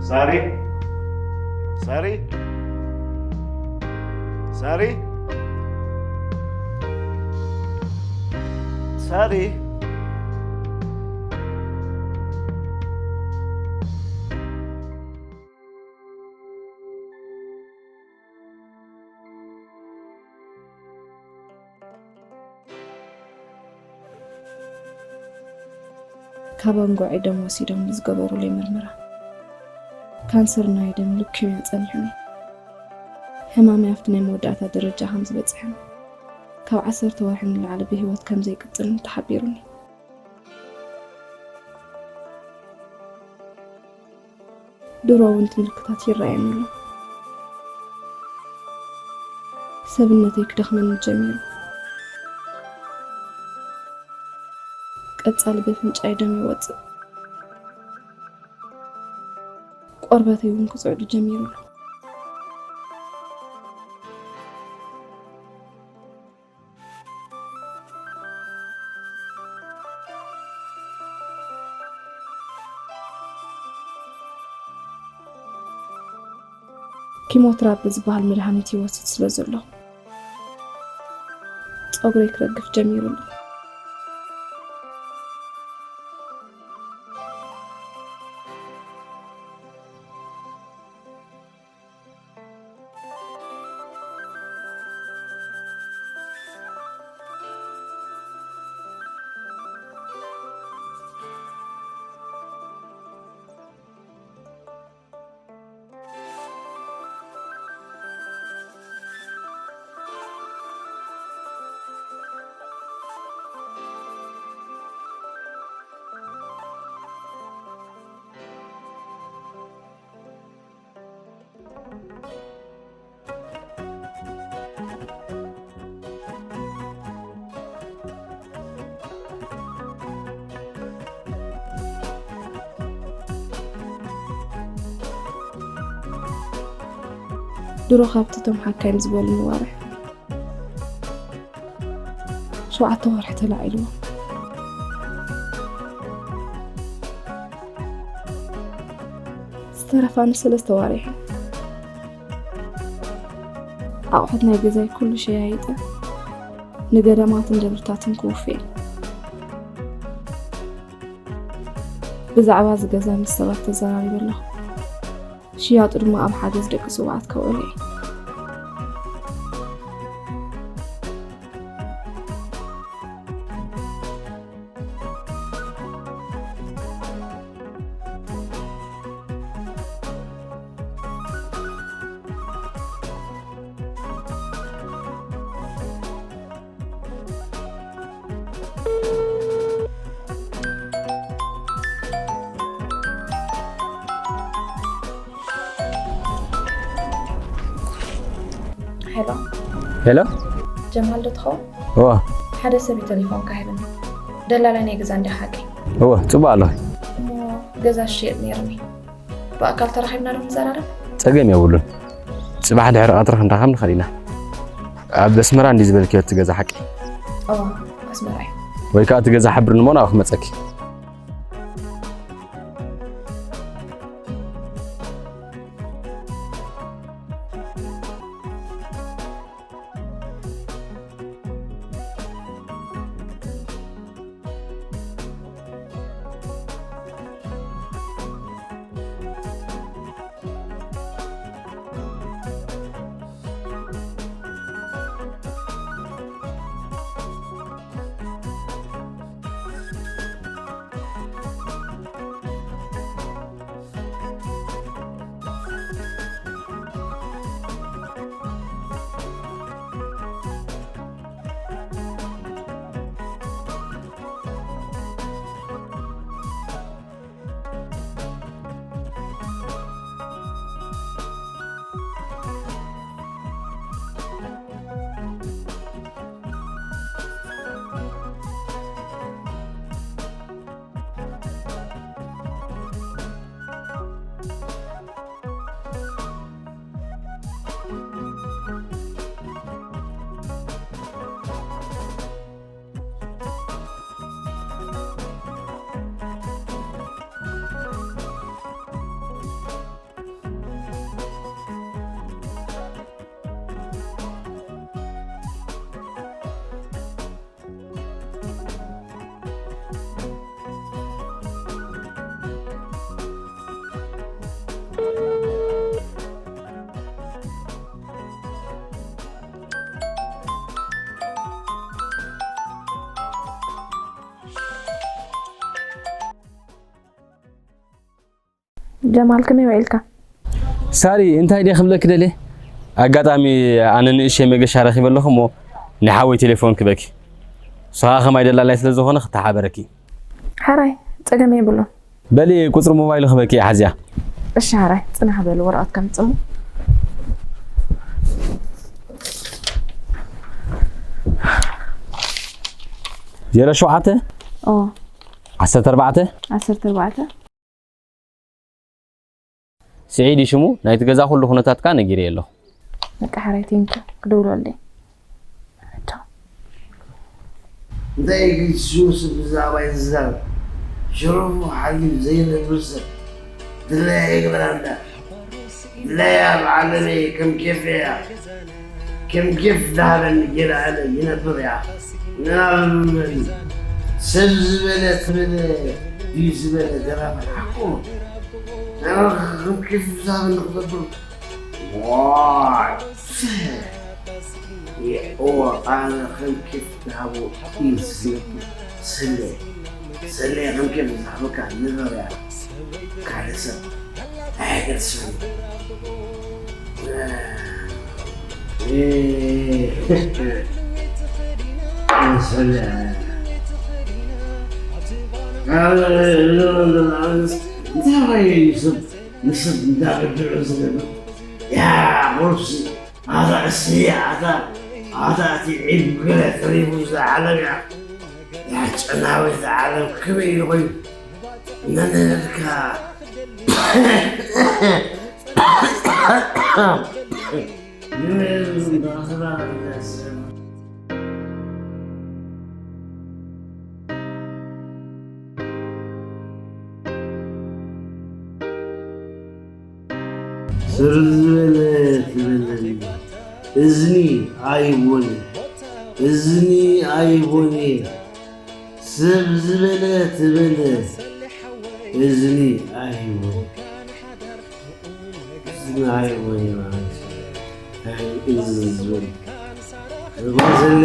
ሳሪ፣ ሳሪ፣ ሳሪ፣ ሳሪ። ካብ ኣንጎዐይ ደም ወሲዶም ንዝገበሩለይ ምርመራ፣ ካንሰር ናይ ደም ሉኪምያ ጸኒሑኒ። ሕማመይ ኣብቲ ናይ መወዳእታ ደረጃ ከም ዝበጽሐን ካብ ዓሰርተ ወርሒ ንላዕሊ ብህይወት ከም ዘይቅጽልን ተሓቢሩኒ። ድሮ እውን እቲ ምልክታት ይረኣየኒ ኣሎ። ሰብነተይ ክደኽመኒ ጀሚሩ። ቀጻሊ በፍንጫይ ደም ይወጽእ። ቆርበተይ እውን ክጽዕዱ ጀሚሩ ኣሎ። ኪሞትራፒ ዝበሃል መድሃኒት ይወስድ ስለ ዘለኹ፣ ጸጉረይ ክረግፍ ጀሚሩ ኣሎ። ድሮ ካብቲ እቶም ሓካይም ዝበሉኒ ዋርሕ ሸውዓተ ወርሒ ተላዒልዎ። ዝተረፋኒ ሰለስተ ዋርሕ። ኣቑሑት ናይ ገዛይ ኩሉ ሸያይጠ ንገዳማትን ደብርታትን ክውፍየ። ብዛዕባ እዚ ገዛ ምስ ሰባት ተዘራሪበ ኣለኹ። ሽያጡ ድማ ኣብ ሓገዝ ደቂ ስውኣት ከውዕሎ እየ። ሄሎ። ሄሎ። ጀማል ዶ ትኸውን? እወ። ሓደ ሰብ እዩ ቴሌፎንካ ሂብኒ። ደላላይ ናይ ገዛ እንዲ ሓቂ? እወ፣ ጽቡቕ ኣለኹ። እሞ ገዛ ዝሸየጥ ነይሩኒ። ብኣካል ተራኺብና ዶ ንዘራረብ? ጸገም የብሉን። ጽባሕ ድሕሪ ቀትሪ ክንራኸብ ንኽእል ኢና። ኣብ ኣስመራ እንዲ ዝበልክዮ እቲ ገዛ ሓቂ? እወ፣ ኣስመራ እዩ። ወይ ከኣ እቲ ገዛ ሓብርኒ እሞ ናብኡ ክመጸኪ። ጀማል፣ ከመይ ውዒልካ? ሳሪ፣ እንታይ ድየ ክብለኪ ደልየ? ኣጋጣሚ ኣነ ንእሽተይ መገሻ ረኺበ ኣለኹ እሞ ንሓወይ ቴሌፎን ክበኪ። ንስኻ ከማይ ደላላይ ስለ ዝኾነ ክተሓበረኪ። ሓራይ፣ ጸገም የብሉን። በሊ፣ ቁጽሪ ሞባይሉ ክበኪ እየ ሓዝያ። እሺ ሓራይ፣ ጽናሕ በል፣ ወረቐት ከምጽእ እሞ። ዜሮ ሸውዓተ? ኦ። ዓሰርተ ኣርባዕተ? ዓሰርተ ኣርባዕተ? ስዒድ እዩ ሽሙ። ናይቲ ገዛ ኩሉ ኩነታትካ ነጊረዮ ኣለኹ። በቃ ሓራይ፣ ቴንኪ። ክድውለለይ። ቻው። እንታይ ኢልኪ ሽሙ ሰብ ብዛዕባይ ዝዛረብ? ሽረፉ ሓሊፍ ዘይነብር ሰብ። ድላያ ይግበራ እንዳ። ድላያ ኣብ ዓለመይ ከም ኬፍ እያ። ከም ኬፍ ዝሃበኒ ገይረ ኣነ ይነብር እያ። ንኣብነት ሰብ ዝበለ ትብል ድዩ ዝበለ ደራፋይ ሓቁ። ኣነ ከም ኬፍ ዝሃበኒ ክገብር። ዋይ። እወ፣ ኣነ ከም ኬፍ ዝሃቦ እዩ ዝነብር። ሰለ፣ ሰለ ከም ኬፍ ዝሃበካ ንበር እያ። ካልእ ሰብ ኣየገድስን። እ፣ ሰለ፣ እንታይ እዩ ሰብ ንሰብ እንዳበድዑ ዝነብር? ያ ቁርሲ፣ ኣታ እስያ፣ ኣታ፣ ኣታ እቲ ዒብ ገለ ተሪፉ እዛ ዓለም እያ። ያ ጨናዊ እዛ ዓለም ከመይ ኢሉ ኮይኑ? ነንህድካ። ንመዝን ብኣኽባር እንዳሰማ። ስር ዝበለ ትበለኒ እዝኒ ኣይቦኒ፣ እዝኒ ኣይቦኒ፣ ሰብ ዝበለ ትበለ እዝኒ ኣይቦኒ፣ እዝኒ ኣይቦኒ ማለት እንታይ እዩ ዝብል? ዝባዝለ።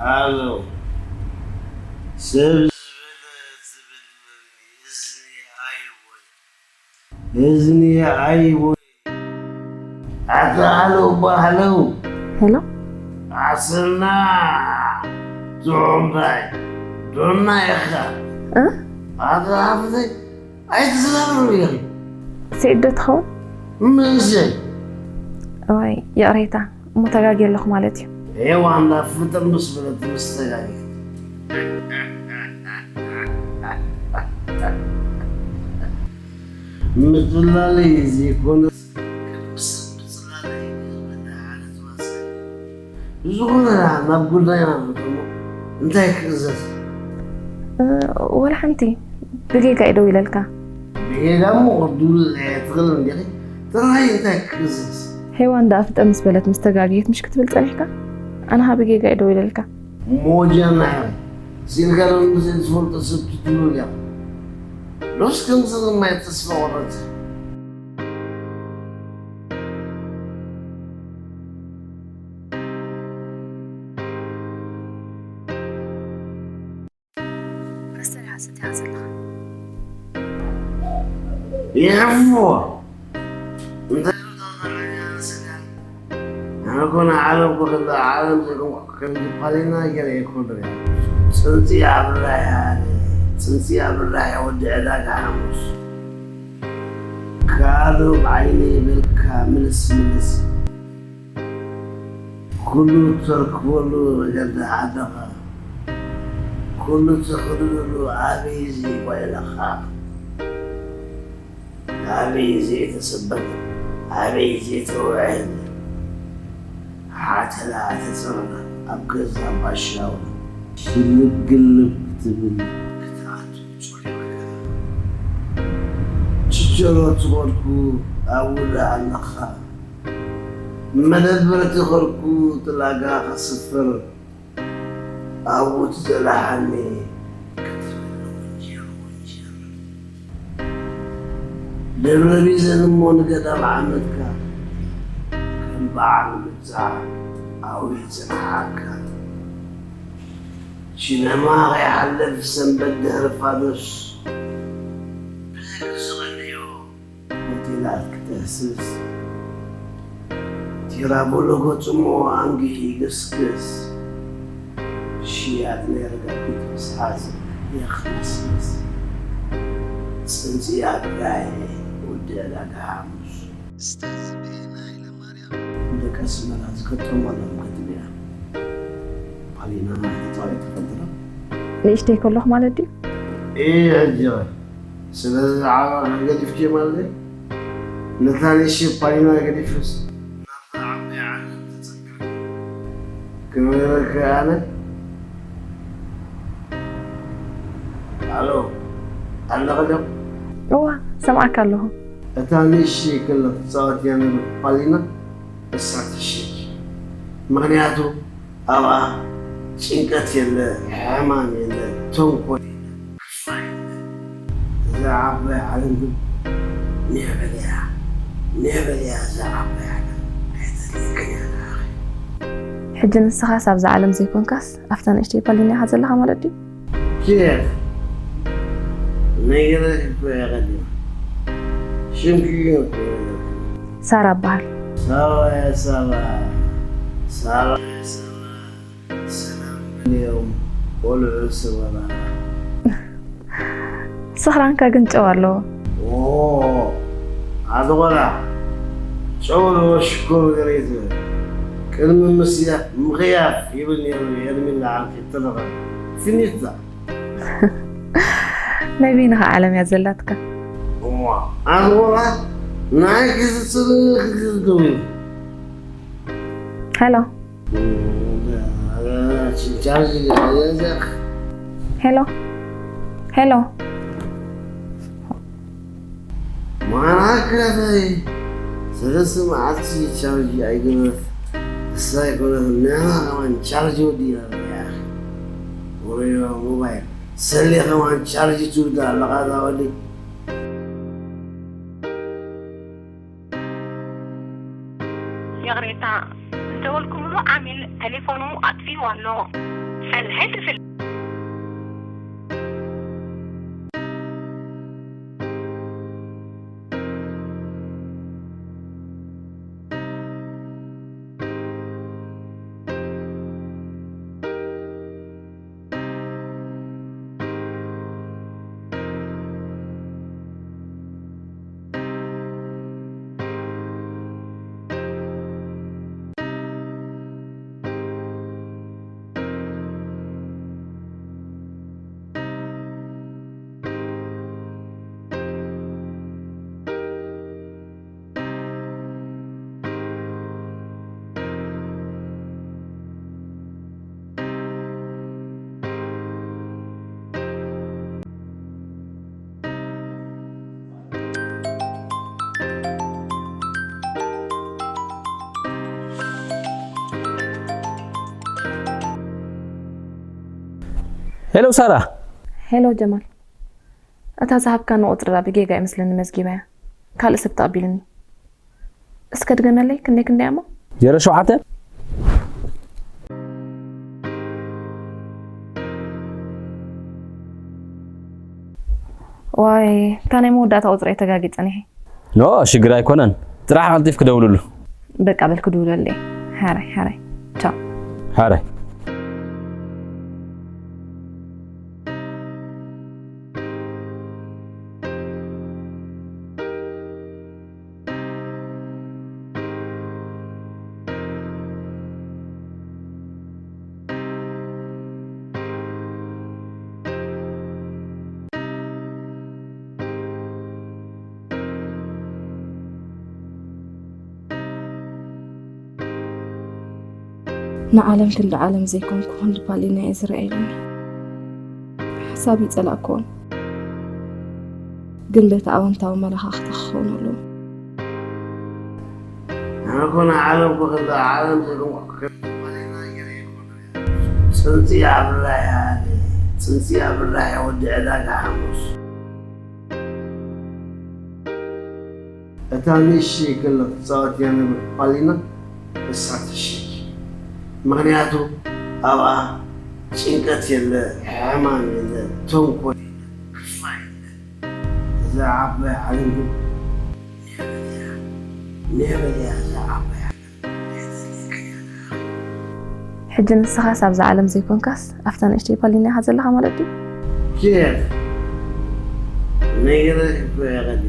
ሃሎ፣ ሰብ ዝበለ ዝብለኒ እዝኒ ኣይቦይ። እዝኒ ኣይቦይ። ኣታ ሃለው እባ ሃለው። ሄሎ። ኣሰና ትዑምባይ ዶና ኢኻ። እ? ኣታ ሃፍተይ ኣይትዝናብሩ ኢኺ። ስዒድ ዶ ትኸውን? ምንሰይ? እዋይ፣ ይቕሬታ፣ እሞ ተጋግየ ኣለኹ ማለት እዩ። ሄዋን ናብ ፍጥር ምስ በለት ምስ ተጋግየ። ምጽላለይ ዘይኮነስ፣ ቅድሚ ሰብ ምጽላለይ እዩ ዝበለ ሓደ ተዋሳኢ። ብዝኾነ ናብ ጉዳይና ንእቶ እሞ፣ እንታይ ክእዘዝ? እ፣ ወላ ሓንቲ፣ ብጌጋ እየ ደው ኢለልካ። ብጌጋ እሞ ክትድውልለይ ኣይትኽእልን ዲኺ? ጥራይ እንታይ ክእዘዝ? ሄዋን ደኣ ፍጠ ምስ በለት ምስ ተጋግየት ምሽ ክትብል ጸኒሕካ? ኣነ ኸኣ ብጌጋ እየ ደው ኢለልካ። ሞጃና ኢኻ። ስኢልካ ዶ ንብዘይ ዝፈልጦ ሰብ ትድውል ኢኻ? ዶስ ከምዚ ማይ ተስፋ ቆረጽ? መስተ ዲኻ ትሰትያ ዘለኻ? ይኸፍዎ። እንታይ ኢሉ ተዛረበ? ኣነ እኮ ንዓለም እኮ ከላ ዓለም ዘይኮንኩ ከምዚ ፓሌና ገለ እኮ ንሪኣ። ጽንጽያ ብራያ፣ ጽንጽያ ብራያ ወዲ ዕዳጋ ሓሙስ። ካልእ ብዓይኒ ይበልካ ምልስ ምልስ። ኩሉ እተርክበሉ መገዲ ዓድኻ፣ ኩሉ እትኽድነሉ ኣበይ እዚ ጓይላኻ፣ ኣበይ እዚ እተሰበተ፣ ኣበይ እዚ እተውዕል፣ ሓተላ እተጸረና ኣብ ገዛ ባሻው ሽልብ ግልብ ክትብል ክትኣቱ ጾሊእካ፣ ችቸሮ ትኸድኩ ኣብ ውዳ ኣለኻ። መደብር እቲ ኸልኩ ጥላጋ ኸስፍር ኣብኡ ትዘላሓኒ ክትብል ወንጀል ወንጀል። ደብረ ቢዘን እሞ ንገዳም ዓመትካ ከም በዓል ምብዛሕ ኣብኡ ይጽንሓካ። ሲነማ ከይሓልፍ ሰንበት ድሕሪ ፋዶስ ብዝግዝቐለዮ ሆቴላት ክትህስስ፣ ቲራቦሎ ገጹ እሞ ኣንጊሁ ይግስግስ። ሽያጥ ናይ ረጋቢት ምስ ሓዝ የኽስክስ። ጽንጽያ ብጋይ ወዲ ዕዳጋ ሓሙስ። ኡስታዝ ብሄነ ሃይለማርያም። ደቂ ኣስመራ ዝገጠመሎም ግጥም እያ። ፓሊና ተጻዊቱ ትፈልጥ ዶ? ንእሽተይ ከለኹ ማለት ድዩ? እየ ሕጂ ኸ? ስለዚ ዝዓበኻ ገዲፍኪ ማለት እዩ? ነታ ንእሽተይ ፓሊና ገዲፍስ ናብታ ዓባይ ዓለም ተጸግዕ። ክነግረካ ኣነ? ኣሎ፣ ኣለኺ ዶ? እዋ፣ ሰምዓካ ኣለኹ። እታ ንእሽተይ ከላ ትጻወትያ ነበርኪ ፓሊና፣ እሳ ትሽኪ። ምኽንያቱ ኣብኣ ጭንቀት የለ፣ ሕማም የለ፣ ተንኮል የለ፣ ክፋ የለ። እዛ ዓባይ ዓለም ግን ኔበል እያ፣ ኔበል እያ እዛ ዓባይ ዓለም። ኣይተድልየክን እያ ንዓኺ። ሕጂ ንስኻስ ኣብዛ ዓለም ዘይኮንካስ ኣብታ ንእሽተይ ፓሊና ኢኻ ዘለኻ ማለት ድዩ? ኬፍ ነገረክ እኮ እያ ቀዲማ። ሽምኪ ግን እኮ የብለክን። ሳራ እበሃል። ሳባ እያ ሳባ። ሳባ እያ ሳባ። ሰላም በልዮም ቆልዑ ሰበራ። ስኽራንካ ግን ጨው ኣለዎ። ኦ፣ ኣቲ ቆልዓ፣ ጨው ኣለዎ ሽኮር ገለ እዩ ትብል። ቅድሚ ምስያፍ ምኽያፍ ይብል ነይሩ ሄርሜላ ዓርኪ ትረኸብ። ፊኒታ። ናይ በይንኻ ዓለም እያ ዘላትካ። እዋ፣ ኣቲ ቆልዓ፣ ንዓይ ክዝጽልኒ ክትዝደው እዩ። ሄሎ። ሄሎ። ሄሎ። ማራክራታይ ሰለስተ መዓልቲ ቻርጅ ኣይገበረት። እሳ ኣይኮነት፣ ንሕና ከማን ቻርጅ ወዲእና ኣለና። ወረዮ ሞባይል ሰሌ ከማን ቻርጅ ትውዳ ኣለኻ፣ እዛ ወዲ። ይቕሬታ፣ ዝደወልኩምሉ ዓሚል ቴሌፎኑ ኣጥፊኡ ኣሎ። فالهاتف ال- ሄሎ ሳራ። ሄሎ ጀማል። እታ ዝሃብካኒ ቁጽሪ ብጌጋ ይመስለኒ መዝጊባያ። ካልእ ሰብ ተቐቢሉኒ። እስከ ድገመለይ፣ ክንደይ ክንደይ እሞ? ዜሮ ሸውዓተ። ዋይ፣ እታ ናይ መወዳእታ ቁጽሪ ተጋጊጸ ኒሐ። ኖ፣ ሽግር ኣይኮነን። ጥራሕ ቀልጢፍኪ ደውልሉ። በቃ በል ክድውለለይ። ሓራይ፣ ሓራይ። ቻው። ሓራይ። ንዓለም ክንዲ ዓለም ዘይኮንኩ ክንዲ ፓሊና እየ ዝረኣየሉኒ። ሓሳብ ይጸላእክዎን፣ ግን በቲ ኣወንታዊ መለኻኽታ ክኸውን ኣለዎ። ኣነ እኮ ንዓለም እኮ ከላ ዓለም ዘይኮንኩ ከላ ጽንጽያ ብራይ ኣለ። ጽንጽያ ብራይ ወዲ ዕዳጋ ሓሙስ። እታ ንእሽተይ ከሎ ትጻወት እያ ነበር ፓሊና፣ እሳ ትሽኪ። ምኽንያቱ ኣብኣ ጭንቀት የለ፣ ሕማም የለ፣ ተንኮል የለ፣ ክፋ የለ። እዛ ዓባይ ዓለም ግን ኔበል እያ፣ ኔበል እያ እዛ ዓባይ ዓለም። ሕጂ ንስኻስ ኣብዛ ዓለም ዘይኮንካስ ኣብታ ንእሽተይ ፓሊና ኢኻ ዘለኻ ማለት ድዩ? ኬፍ ነገረ እኮ የቐኒ።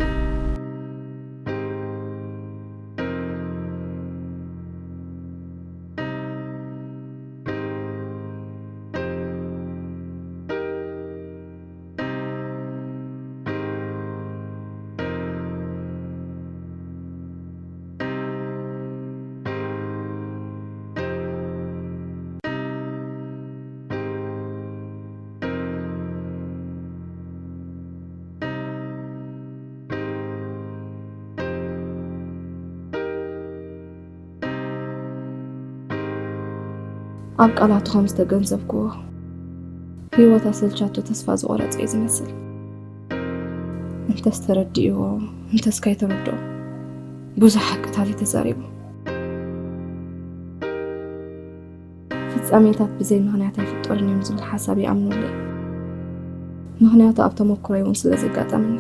ኣብ ቃላቱ ከም ዝተገንዘብክዎ፣ ህይወት ኣሰልቻቶ ተስፋ ዝቖረጸ እዩ ዝመስል። እንተስ ተረዲእዎ፣ እንተስ ከይተረድኦ፣ ብዙሕ ሓቅታት እዩ ተዛሪቡ። ፍጻሜታት ብዘይ ምኽንያት ኣይፍጠሩን እዮም ዝብል ሓሳብ ይኣምነሉ እየ። ምኽንያቱ ኣብ ተመክሮይ እውን ስለ ዘጋጠመኒ።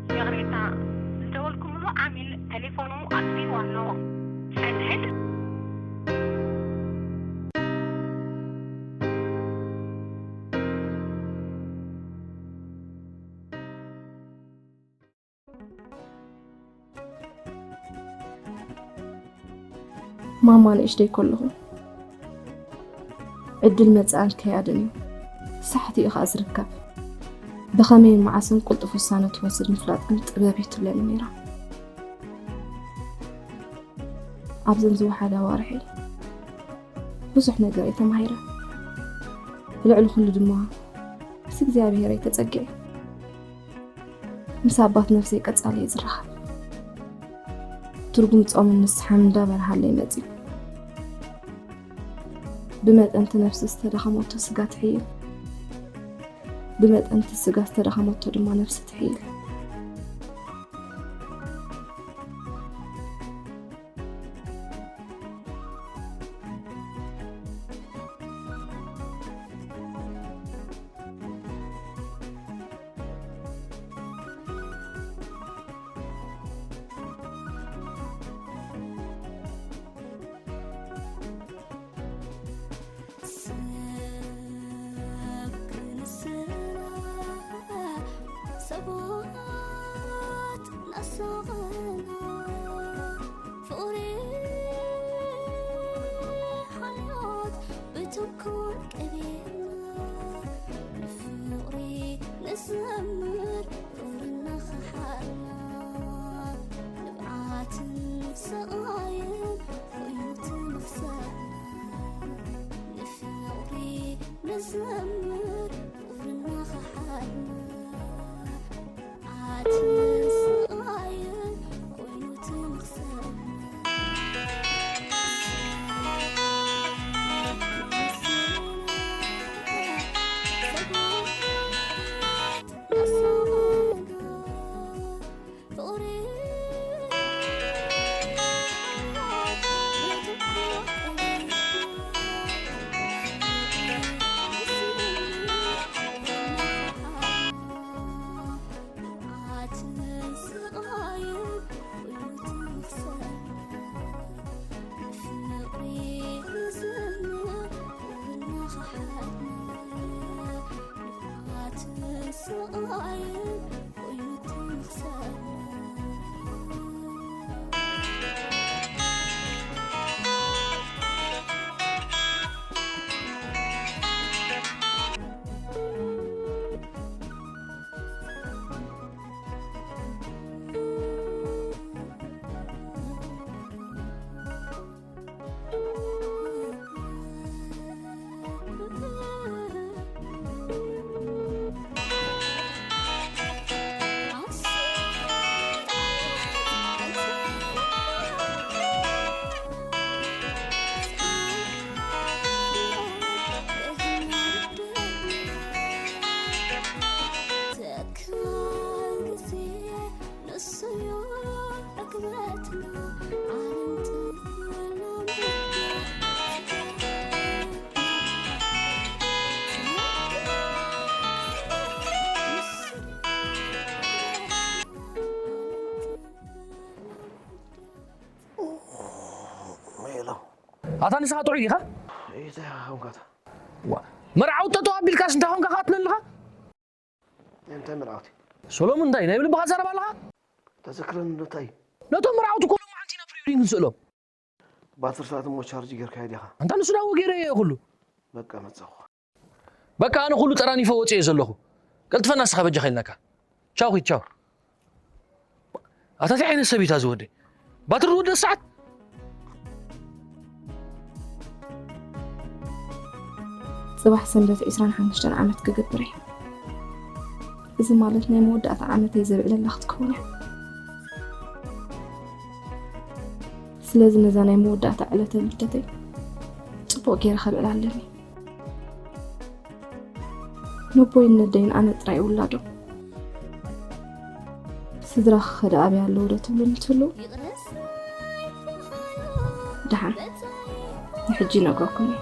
ይቕሬታ፣ ዝደወልኩምሉ ዓሚል ቴሌፎኑ ኣጥፊኡ ኣሎ። ሕድሕድ ማማ ንእሽተይ ከለኹ ዕድል መጻእን ከያድን እዩ። ሳሕቲ እዩ ኸኣ ዝርከብ። ብኸመይን መዓስን ቅልጡፍ ውሳነ ትወስድ ምፍላጥ ግን ጥበብ እዩ ትብለኒ ነይራ። ኣብዘን ዝወሓዳ ኣዋርሒ ብዙሕ ነገር እየ ተማሂረ። ብልዕሊ ኩሉ ድማ ምስ እግዚኣብሔር እየ ተጸጊዐ። ምስ ኣባት ነፍሰይ ቀጻሊ እየ ዝራኸብ። ትርጉም ጾምን ንስሓን እንዳበርሃለይ መጺኡ። ብመጠን እቲ ነፍሲ ዝተደኸመቶ ስጋ ትሕይል፣ ብመጠን እቲ ስጋ ዝተደኸመቶ ድማ ነፍሲ ትሕይል። ሰብ ክንስራ ሰባት ናሳቐና ፍቕሪ ሓልዮት ብትንኮል ቀቢርና ንፍቕሪ ንዘምር ፍቕርና ኸሓልና ንብዓትን ስቓይን ኮይኑ ትምኽሰልና ንፍቕሪ ንዘምር ፍቕርና ኸሓልና ኣታ ንስኻ ጥዑይ ዲኻ? መርዓውቲ ጠጠው ኣቢልካስ እንታይ ኾንካ ክትብለኒ ኣለኻ? እንታይ መርዓውቲ? ሰሎሙን እንታይ ናይ ብልብኻ ትዛረብ ኣለኻ? ተዘክረኒ ዶ እንታይ? ነቶም መርዓውቲ እኮ ሎማዓንቲ ኢና ፕሪዌዲንግ ንስእሎም። ባትሪ ሰዓት እሞ ቻርጅ ጌርካዮ ዲኻ? ኣንታ ንሱ ዳዎ ገይረዮ እየ ኩሉ። በቃ መጻኹ። በቃ ኣነ ኩሉ ጠራኒፈ ወጽየ ዘለኹ። ቀልጥፈና ንስኻ በጃኻ ኢልናካ። ቻው ኪድ ቻው። ኣታ እንታይ ዓይነት ሰብ እዩ እዚ ወደይ? ባትሪ ዝወደእ ሰዓት? ጽባሕ ሰንበት ዕስራን ሓሙሽተን ዓመት ክገብር እየ። እዚ ማለት ናይ መወዳእታ ዓመተይ ዘብዕለላ ክትከውን እያ። ስለዚ ነዛ ናይ መወዳእታ ዕለተ ልደተይ ጽቡቕ ገይረ ከብዕላ ኣለኒ። ነቦይን ነደይን ኣነ ጥራይ ውላዶም። ስድራኺ ከ ደኣ ኣበይ ኣለዉ ዶ ትብሉኒ ትህልዉ? ደሓን፣ ንሕጂ ይነግረኩም እየ።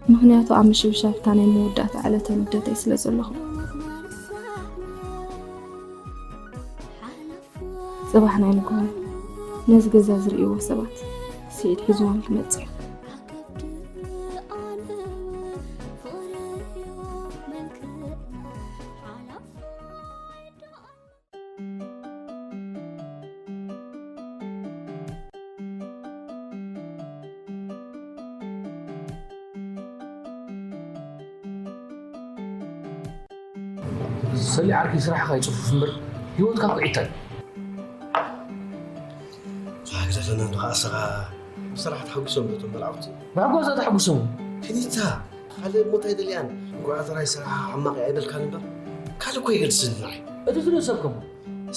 ምኽንያቱ ኣብ ምሽብሻብታ ናይ መወዳእታ ዕለተ ልደተይ ስለ ዘለኹ። ጽባሕ ናይ ንግሆ ነዚ ገዛ ዝርእይዎ ሰባት ስዒድ ሒዝዎም ክመጽእ እዩ። ሰሊ ዓርኪ ስራሕኻ ይጽፉፍ እምበር ህይወትካ ኩዒታ እዩ። ግደፈና እንዶ ከዓ እስኻ ብስራሕ ተሓጒሶም ዶ እቶም መርዓውቲ? ብሕጎስ ዶ ተሓጒሶም? ፊኒታ! ካልእ እሞ እንታይ ደልያን? እንኳዕ ጥራይ ስራሓ ሕማቕ እያ ኣይበልካን እምበር ካልእ እኮ የገድስን ንዓይ። እቲ ትሪኦ ሰብ ከሞ?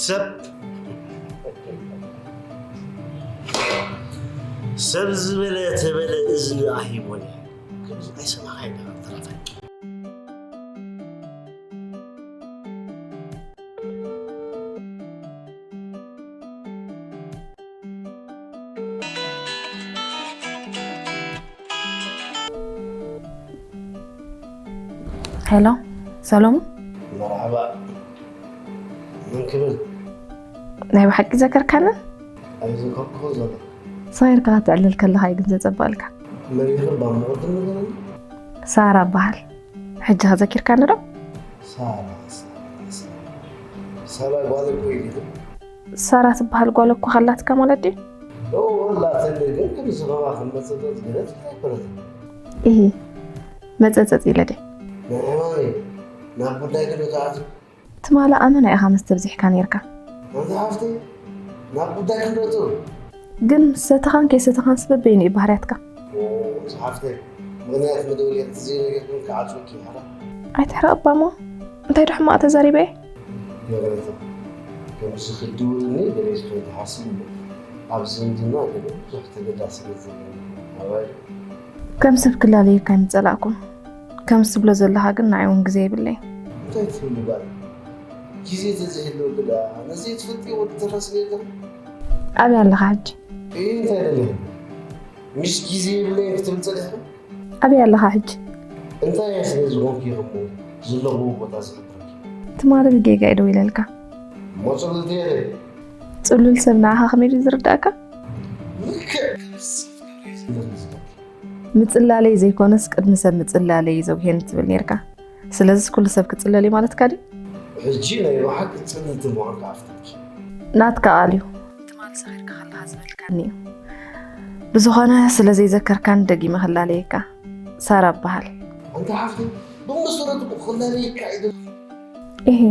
ሰብ ሰብ ዝበለ ተበለ እዝኒ ኣሂቦን እየ። ከምዚ ኣይሰማዕካይ ዶ ተራፋይ? ሄሎ ሰሎሙ። መርሓባ። መን ክብል? ናይ ብሓቂ ዘከርካኒ? ኣይዘከርኩኹ ዘሎ። ሰጊርካ ክትዕልል ከለኻ እዩ ግን ዘጸብቐልካ። መን ኢኺ እባ ምቕድም ንገረኒ? ሳራ እበሃል። ሕጂ ከ ዘኪርካኒ ዶ? ሳራ፣ ሳራ፣ ሳራ። ሳራ ጓል እኮ ኢልኺ። ሳራ ትበሃል ጓል እኮ ሃላትካ ማለት ድዩ? ኦ፣ ኣላትኒ ግን ከምዚ ከማኺ መጸጸጺ ገለ ኣይኮነትን። ኢሂ፣ መጸጸጺ ኢለ ድየ? ናይ ሕማመይ ናብ ጉዳይ ክንዶ ተኣትዩ? ትማሊ ኣመና ኢኻ መስተብዚሕካ ኔርካ። ኣንቲ ሓፍተይ፣ ናብ ጉዳይ ክንዶ እቶ። ግን ምስ ሰተኻን ከይሰተኻንስ በበይኑ እዩ ባህርያትካ። ኦ፣ ኣንቲ ሓፍተይ፣ ምኽንያት መደወልያ እንተዘይነገርክን ክዓጽወኪ እየ ሓራ። ኣይትሕረቕ እባ እሞ፣ እንታይ ዶ ሕማቕ ተዛሪበ እየ? ይቕሬታ፣ ከምዚ ክድውልኒ ገለ ኢልኪ ከይትሓስቢ እሞ፣ ኣብ ዝምድና ገለ ብዙሕ ተገዳስነት ዘለኒ ኣባይ። ከም ሰብ ክላለየካ ኣይምጸላእኩን። ከምዚ ትብሎ ዘለኻ ግን ንዓይ እውን ግዜ የብለይን። እንታይ ትብሊ ጓል? ግዜ ተዘይህልወኪ ደኣ ነዚ ትፈልጥዮ ወዲ ተራስኒ ኣለኺ? ኣበይ ኣለኻ ሕጂ? እይ እንታይ ደሊኺ? ምሽ ግዜ የብለይን ክትብል ጸኒሕኪ? ኣበይ ኣለኻ ሕጂ? እንታይ እየ ስለ ዝኾንኩ ኢኺ እሞ ዘለኽዎ ቦታ ዝሕብረኪ? ትማሊ ብጌጋ እየ ደው ኢለልካ። እሞ ጽሉልቲ እየ። ጽሉል ሰብ ንዓኻ ከመይ ድዩ ዝርድኣካ? ልክዕ ከምዚ ዝገብር እየ ዘለኒ ዝገብር። ምጽላለይ ዘይኮነስ ቅድሚ ሰብ ምጽላለይ እዩ ዘጉሄኒ ትብል ኔርካ። ስለዚስ ኩሉ ሰብ ክጽለል እዩ ማለትካ ድዩ? ሕጂ ናይ ብሓቂ ጽልልቲ ምዃንካ ኣፍቲንኪ። ናትካ ቃል እዩ። ትማሊ ሰኺርካ ከለኻ ዝበልካኒ እዩ። ብዝኾነ ስለ ዘይዘከርካኒ ደጊመ ክላለየካ። ሳራ እበሃል። ኣንታ ሓፍተይ፣ ብመሰረቱ እኮ ክላለየካ እየ ደልየ። እሂ፣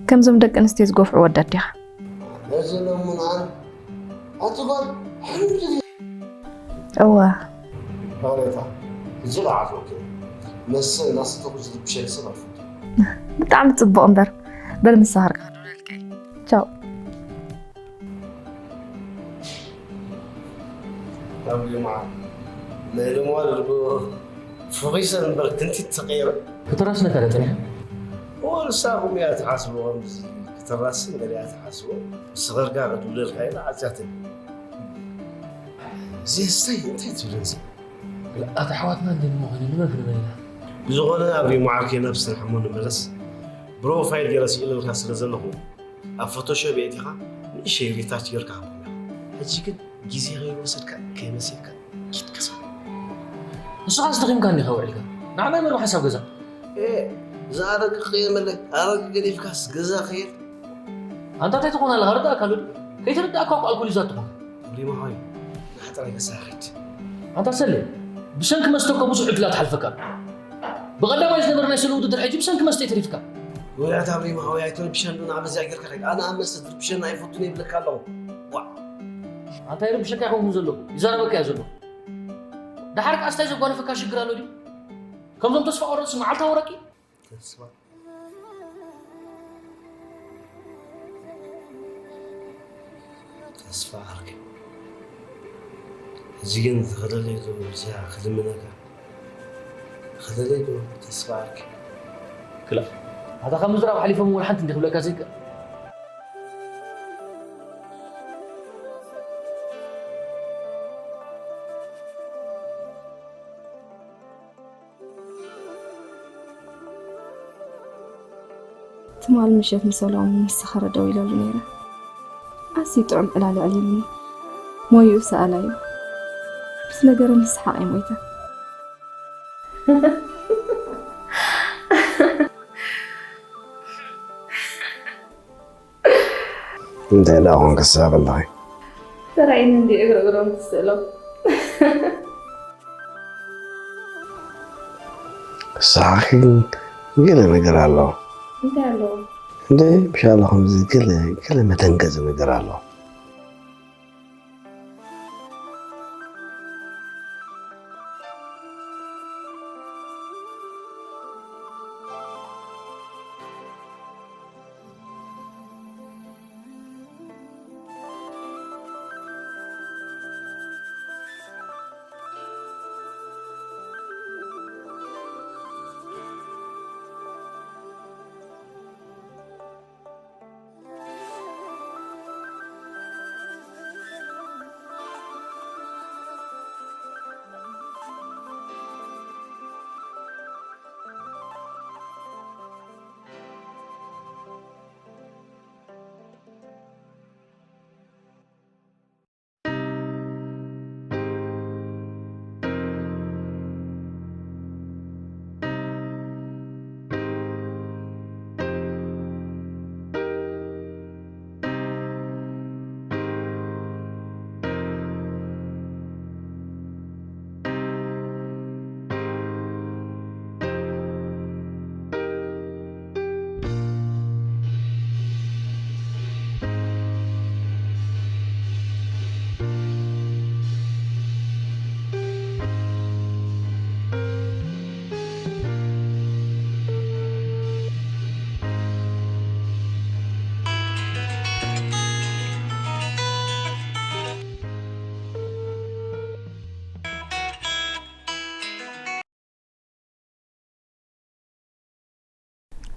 ከምዞም ደቂ ኣንስትዮ ዝገፍዑ ወዳት ዲኻ? ነዚ ለሙን ኣነ ኣቲ ጓል ሕምድ ድየ? እዋ። ይቕሬታ፣ ሕጂ ልዓልወኪ። መስተ እናሰተኹ ዝርብሸኒ ሰብ ኣይፈቱን። ብጣዕሚ ጽቡቕ እምበር። በል ምሳኻ ርካ ክድውለልካ እየ። ቻው። ኣብ ጅምዓ ናይ ሎማን ርግኦ ፈኺሰ እምበር ክንቲት ተቐይረ። ከተራስነካ ዶ ጸኒሐ? እወ፣ ንሳኹም እያ ትሓስቡ ከምዚ። ከተራስን ገለ እያ ትሓስቡ። ንስኻ ርጋ ክትብለልካ ኢላ ዓጽያትኒ። እዚ እንታይ፣ እንታይ ትብል እዚ? ኣታ ኣሕዋትና እንዴ እሞ ኮይነ ንበል ክንበል ኢና። ብዝኾነ ኣብሪ መዓርከይ ናብ ስራሕ እሞ ንመለስ። ፕሮፋይል ገይረ ስኢለልካ ስለ ዘለኹ ኣብ ፎቶሾፕ የእቲኻ ንእሽተይ ሪታች ጌርካ ሃቦም ኢኻ። ሕጂ ግን ግዜ ከይወሰድካ ከይመሰልካ ኪድ ከሰ። ንስኻስ ደኺምካ እንዲኻ ውዒልካ። ንዓና መርባ ሓሳብ ገዛ። ኤ፣ እዛ ኣረቂ ክቕየመለይ፣ ኣረቂ ገዲፍካስ ገዛ ክየድ። ኣንታ እንታይ ትኾን ኣለኻ? ርዳእካ ኣሎ ድዩ? ከይተረዳእካ እኮ ኣልኮል ይዛት ትኾን። ሪማ ሆይ፣ ንሓጥራይ ገዛ ኺድ። ኣንታ ሰሌ፣ ብሰንኪ መስተ እኮ ብዙሕ ዕድላት ሓልፈካ። ብቐዳማይ ዝነበረ ናይ ስእሊ ውድድር ሕጂ ብሰንኪ መስተ ተሪፍካ። ወይ ኣታ ሪማ ሆይ፣ ኣይትረብሸኒ ዶ፣ ንዓበዚኣ ጌርካ ኺድ። ኣነ ኣብ መስተ ዝርብሸኒ ኣይፈቱን ይብለካ ኣለኹ። ዋዕ። ኣንታ ይርብሸካ ይኸውን ዘሎ፣ ይዛረበካ እያ ዘሎ። ደሓር ከኣስ እንታይ ዘጓነፈካ ሽግር ኣሎ ድዩ? ከምዞም ተስፋ ቆረጽ መዓልታዊ ረቂ? ተስፋ። ተስፋ ዓርከይ። ሕጂ ግን ዝኸደለይ ዶ እዚኣ ክልምነካ? ዝኸደለይ ዶ ተስፋ ዓርከይ? ክላ። ኣታ ካብ ምዝራብ ሓሊፎም እውን ሓንቲ እንዲ ክብለካ ዘይከ? ትማል ምሸት ንሰሎሙን ምስ ሰኸረ ደው ኢለሉ ነይረ። ኣዝዩ ጥዑም ዕላል ኣዕሊሉኒ። ሞይኡ ሰኣላ እዩ። ምስ ነገረ ምስሓቕ እየ ሞይተ። እንታይ ደኣ ኮንክ ትስሕቂ ኣለኺ? ተራእዩኒ እንድዩ እግሪ እግሮም ትስእሎም። ሳሕቂ ግን ገለ ነገር ኣለዎ። እንታይ ኣለዎ? እንደ ብሻላ ከምዚ ገለ፣ ገለ መደንገጺ ነገር ኣለዎ።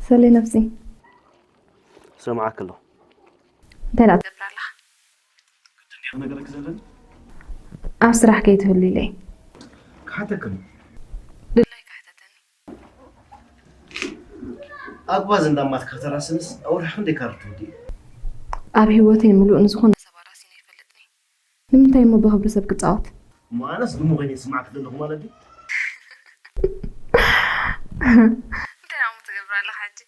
ሰሌ ነብሲ። ሰማዕክ ኣለኹ። እንታይ ደኣ ትገብር ኣለኻ? ግድን ድየ ክነግረኪ ዘለኒ? ኣብ ስራሕ ከይትህሉ ኢለ እየ። ክሓተኪ ኣለኹ። ድላይካ ሕተተኒ። ኣብ ባዝ እንዳማት ከተራስንስ ኣብ ወርሒ ክንደይ ካርድ ትውድኢ? ኣብ ህይወተይ ምሉእ ንዝኾነ ሰብ ኣራሲነ ኣይፈልጥን እየ። ንምንታይ እሞ ብኽብሪ ሰብ ክጻወት? እሞ ኣነስ ድሙ ኮይነ ይስማዕክ ዘለኹ ማለት ድዩ? እንታይ ደኣ ትገብር ኣለኻ ሕጂ?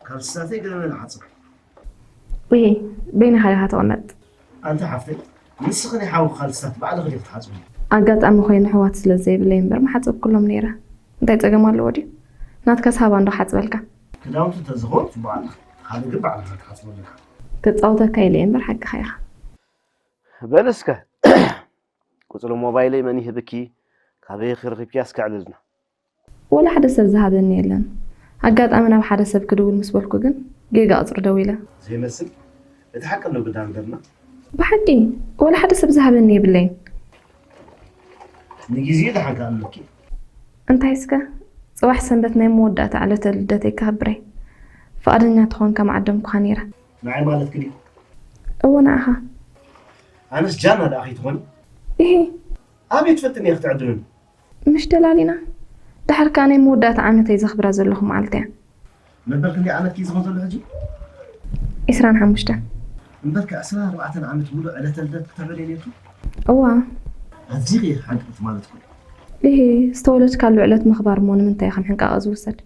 ካልስታተይ ገለ መለ ሓጽብ። ውይ፣ በይንኻ ዲኻ ትቕመጥ? ኣንቲ ሓፍተይ፣ ንስኺ ናይ ሓውኺ ካልስታት ባዕልኺ ዲኺ ትሓጽብዮ? ኣጋጣሚ ኮይኑ ኣሕዋት ስለ ዘይብለይ እምበር ምሓጸብኩሎም ነይረ። እንታይ ጸገም ኣለዎ ድዩ? ናትካስ ሃባ እንዶ ክሓጽበልካ። ክዳውንቲ እንተዝኸውን ጽቡቕ ኣለኺ። ካልእ ግን ባዕልኻ ክትሓጽቦ ኣለካ። ክጻወተካ ኢለ እየ እምበር ሓቅኻ ኢኻ። በል እስከ ቁጽሪ ሞባይለይ መን ይህብኪ? ካበይ ኺ ረኺብኪያ እስከ ኣዕልልና። ወላ ሓደ ሰብ ዝሃበኒ የለን። ኣጋጣሚ ናብ ሓደ ሰብ ክድውል ምስ በልኩ ግን ጌጋ ቁጽሪ ደዊለ። ዘይመስል እቲ ሓቂ ኣሎ ግዳ ንገርና። ብሓቂ ወላ ሓደ ሰብ ዝሃበኒ የብለይን። ንግዜ ደሓን ከኣልለኪ። እንታይ እስከ ጽባሕ ሰንበት ናይ መወዳእታ ዕለተ ልደተይ ከኽብረይ ፍቓደኛ ተኾንካ ምዓደምኩኻ ነይረ። ንዓይ ማለትኪ ድዩ? እወ ንዓኻ። ኣነስ ጃና ደኣ ከይትኾኒ? ኢሂ። ኣበይ ትፈልጥኒ እየ ክትዕድምኒ? ምሽ ተላሊና? ድሓር ከኣ ናይ መወዳእታ ዓመተይ ዘኽብራ ዘለኹ መዓልቲ እያ። መበል ክንደይ ዓመትኪ እዩ ዝኾን ዘሎ ሕጂ? ዒስራን ሓሙሽተን። እምበርከ ዕስራን ኣርባዕተን ዓመት ሙሉእ ዕለተ ልደት ክተብዕልዮ ነይርኪ? እዋ። ኣዚኺ ኢኺ ሓንቀቕቲ ማለት እኮ እዩ። ኢሂ፣ ዝተወለድካሉ ዕለት ምኽባር እሞ ንምንታይ ኢኻ ምሕንቃቕ ዝውሰድ?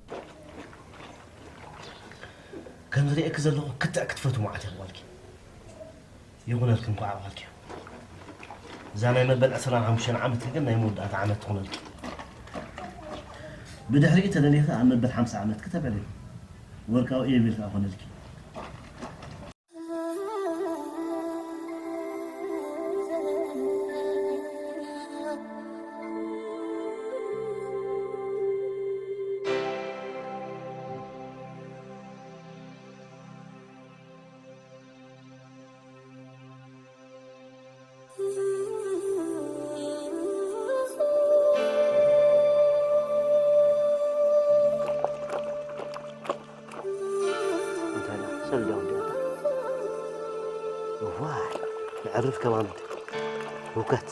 ከም ዝርእየኪ ዘለኹ ክትዕ ክትፈትዊ መዓት ኢኺ ጓልኪ። ይኹነልኪ እንኳዕ ኣባልኪ። እዛ ናይ መበል ዕስራን ሓሙሽተን ዓመትኪ ግን ናይ መወዳእታ ዓመት ትኹነልኪ። ብድሕሪኡ ተደሊኺ ኣብ መበል ሓምሳ ዓመትኪ ተብዕሊ። ወርቃዊ ኢዮቤል ከኣ ኮነልኪ። እንታይ ደኣ ሰልዳው እንዲያ እዋ የዕርፍ ከማን ህውከት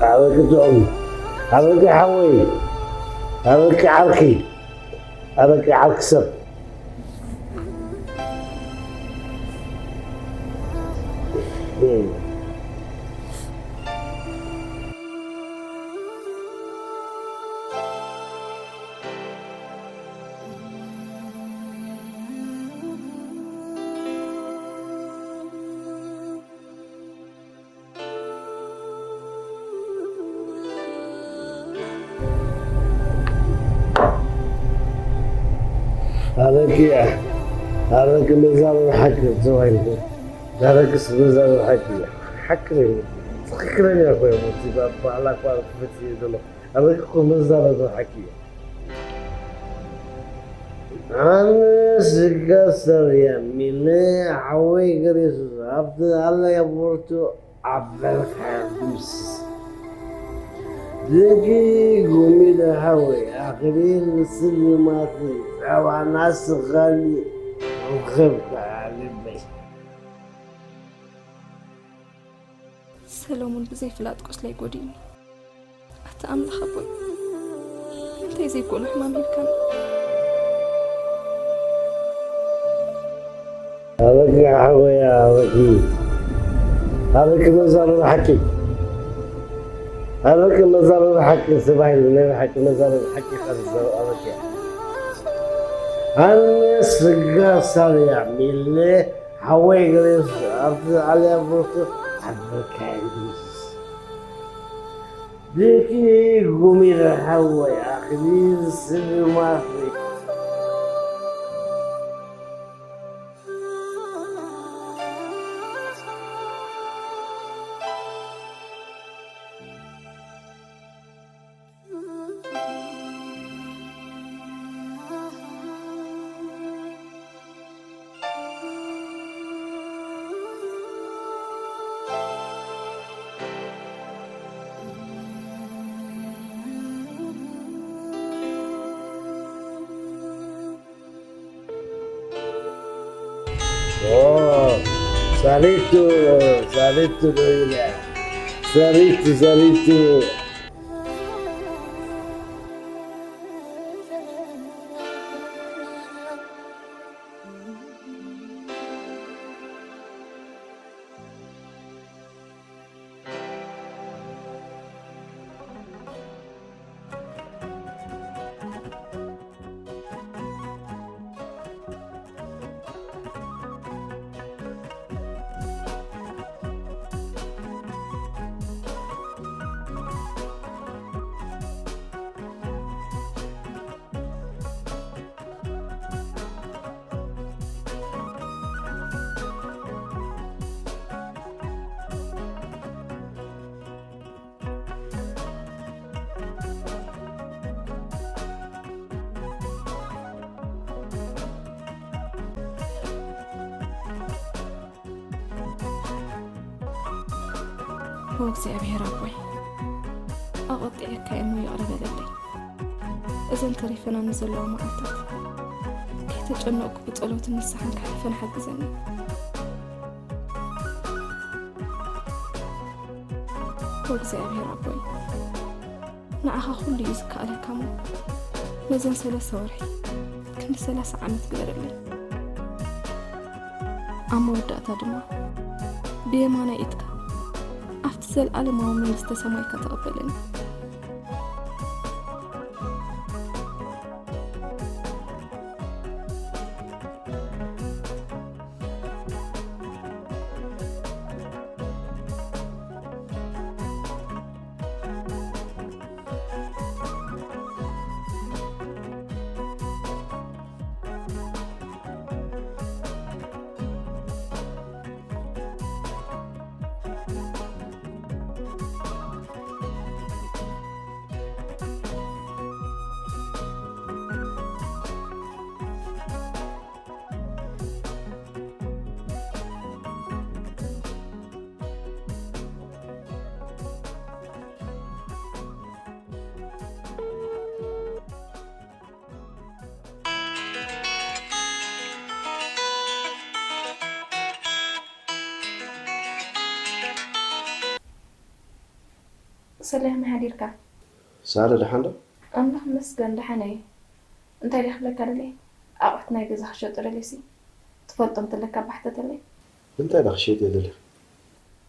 ኣበቂ ጥዑም ኣበቂ ሓወይ ኣበቂ ዓርኪ ኣበቂ ዓርኪ ሰብ ኣረቂ ኣረቂ መዛረቢ ሓቂ ተባሂሉ ኣረቂስ መዛረቢ ሓቂ ሓቂ ትክክለኛ ኮይኑ ባዕላ እኳ ክፍት ዘሎ ኣረቂ እኮ መዛረቢ ሓቂ እዩ ኣነ ስጋ ሰሪያ ሚለ ሓወይ ገሪሱ ኣብቲ ኣለያ ቦርቱ ኣበልካ ድምስስ ድንቂ ጉሚለ ሓወይ ኣኽሊል ስልማት ጸባ ናስኻኒ ረኸብካ ልበይ ሰሎሙን ብዘይ ፍላጥ ቁስለይ ጎዲእኒ ኣታ ኣምላኽ ኣቦይ እንታይ ዘይኮነ ሕማም ሂብካኒ ኣበቂ ሓወያ ኣበቂ ኣበቂ መዛረቢ ሓቂ ኣበቂ መዛረቢ ሓቂ ተባሂሉ ናይ ሓቂ መዛረቢ ሓቂ ካብ ዝዛረብ ኣበቂ ኣነ ስጋ ሳብያ ሚለ ሓወይ ገሬስ ኣብቲ ኣልያ ቦርቶ ሓበርካ ይድምስስ ድቂ ጉሚረ ሓወይ ኣኽሊል ስልማት Saritu, Saritu doila. Saritu, Saritu. ኦ እግዚኣብሔር ኣቦይ፣ ኣቐጢዐካ እሞ ይቕረ በለለይ። እዘን ተሪፈናኒ ዘለዋ መዓልታት ከይተጨነቕኩ ብጸሎትን ንስሓን ክሓልፈን ሓግዘኒ። ኦ እግዚኣብሔር ኣቦይ፣ ንዓኻ ኩሉ እዩ ዝከኣለካ እሞ ነዘን ሰለስተ ወርሒ ክንዲ ሰላሳ ዓመት ግበረለይ። ኣብ መወዳእታ ድማ ብየማናይ ኢድካ ኣብቲ ዘለኣለማዊ መንግስተ ሰማይካ ተቐበለኒ። ሰላም ሓዲርካ? ሳረ፣ ደሓን ዶ? ኣምላኽ ይመስገን፣ ደሓን እየ። እንታይ ደኣ ክብለካ ደልየ? ኣቑሑት ናይ ገዛ ክሸጡ ደልየሲ፣ ትፈልጦም ተለካ ባሕተተለይ። እንታይ ደኣ ክሸጥ እየ ደልየ?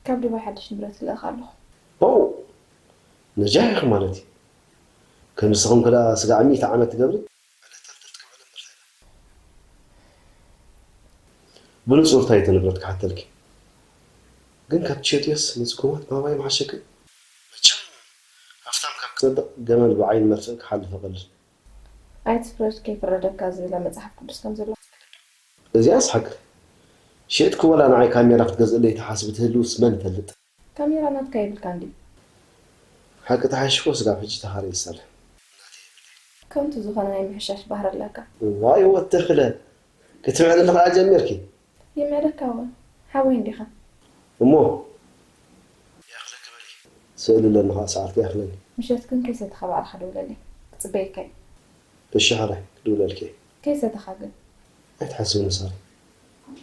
ካብ ዱባይ ሓድሽ ንብረት ክልእኽ ኣለኹ። ኦ! ነጃህ ኢኺ ማለት እዩ። ከም ንስኽን ከ ደኣ ስጋዕ ሚእቲ ዓመት ትገብሪ? ዕለት ተልተል ትገብዐለ እምበር እንታይ ደኣ? ብንጹር እንታይ እቲ ንብረት ክሓተልኪ? ግን ካብ ትሸጥዮስ ንጽጉማት ምሃባይ ምሓሸክን። መቸም ሃፍታም ካብ ክጸድቕ ገመል ብዓይኒ መርፍእ ክሓልፍ ይቐልል። ኣይትፍረድ ከይፍረደካ ዝብላ መጽሓፍ ቅዱስ ከም ዘለዋ ትፈልጥ ዶ? እዚኣስ ሓቂ። ሸጥኪ ወላ ንዓይ ካሜራ ክትገዝእለይ ትሓስቢ ትህልውስ መን ይፈልጥ? ካሜራ ናትካ የብልካን ድዩ? ሓቂ ተሓይሽኮ ስጋብ ሕጂ ተኻርየ ዝሰርሕ። ከንቱ ዝኾነ ናይ ምሕሻሽ ባህሪ ኣለካ። ዋይ ወዲ ተኽለ፣ ክትምዕድኒ ከኣ ጀሚርኪ። ይምዕደካ እውን፣ ሓወይ እንዲኻ። እሞ ይኣኽለኪ በሊ። ስእሊ ኣለኒ ከኣ ሰዓት ከይኣኽለኒ። ምሸት ግን ከይሰተኻ ባዕልኻ ደውለለይ። ክጽበየካ እየ። እሺ ሕራይ፣ ክድውለልኪ እየ። ከይሰተኻ ግን? ኣይትሓስቢ ንሳሪ።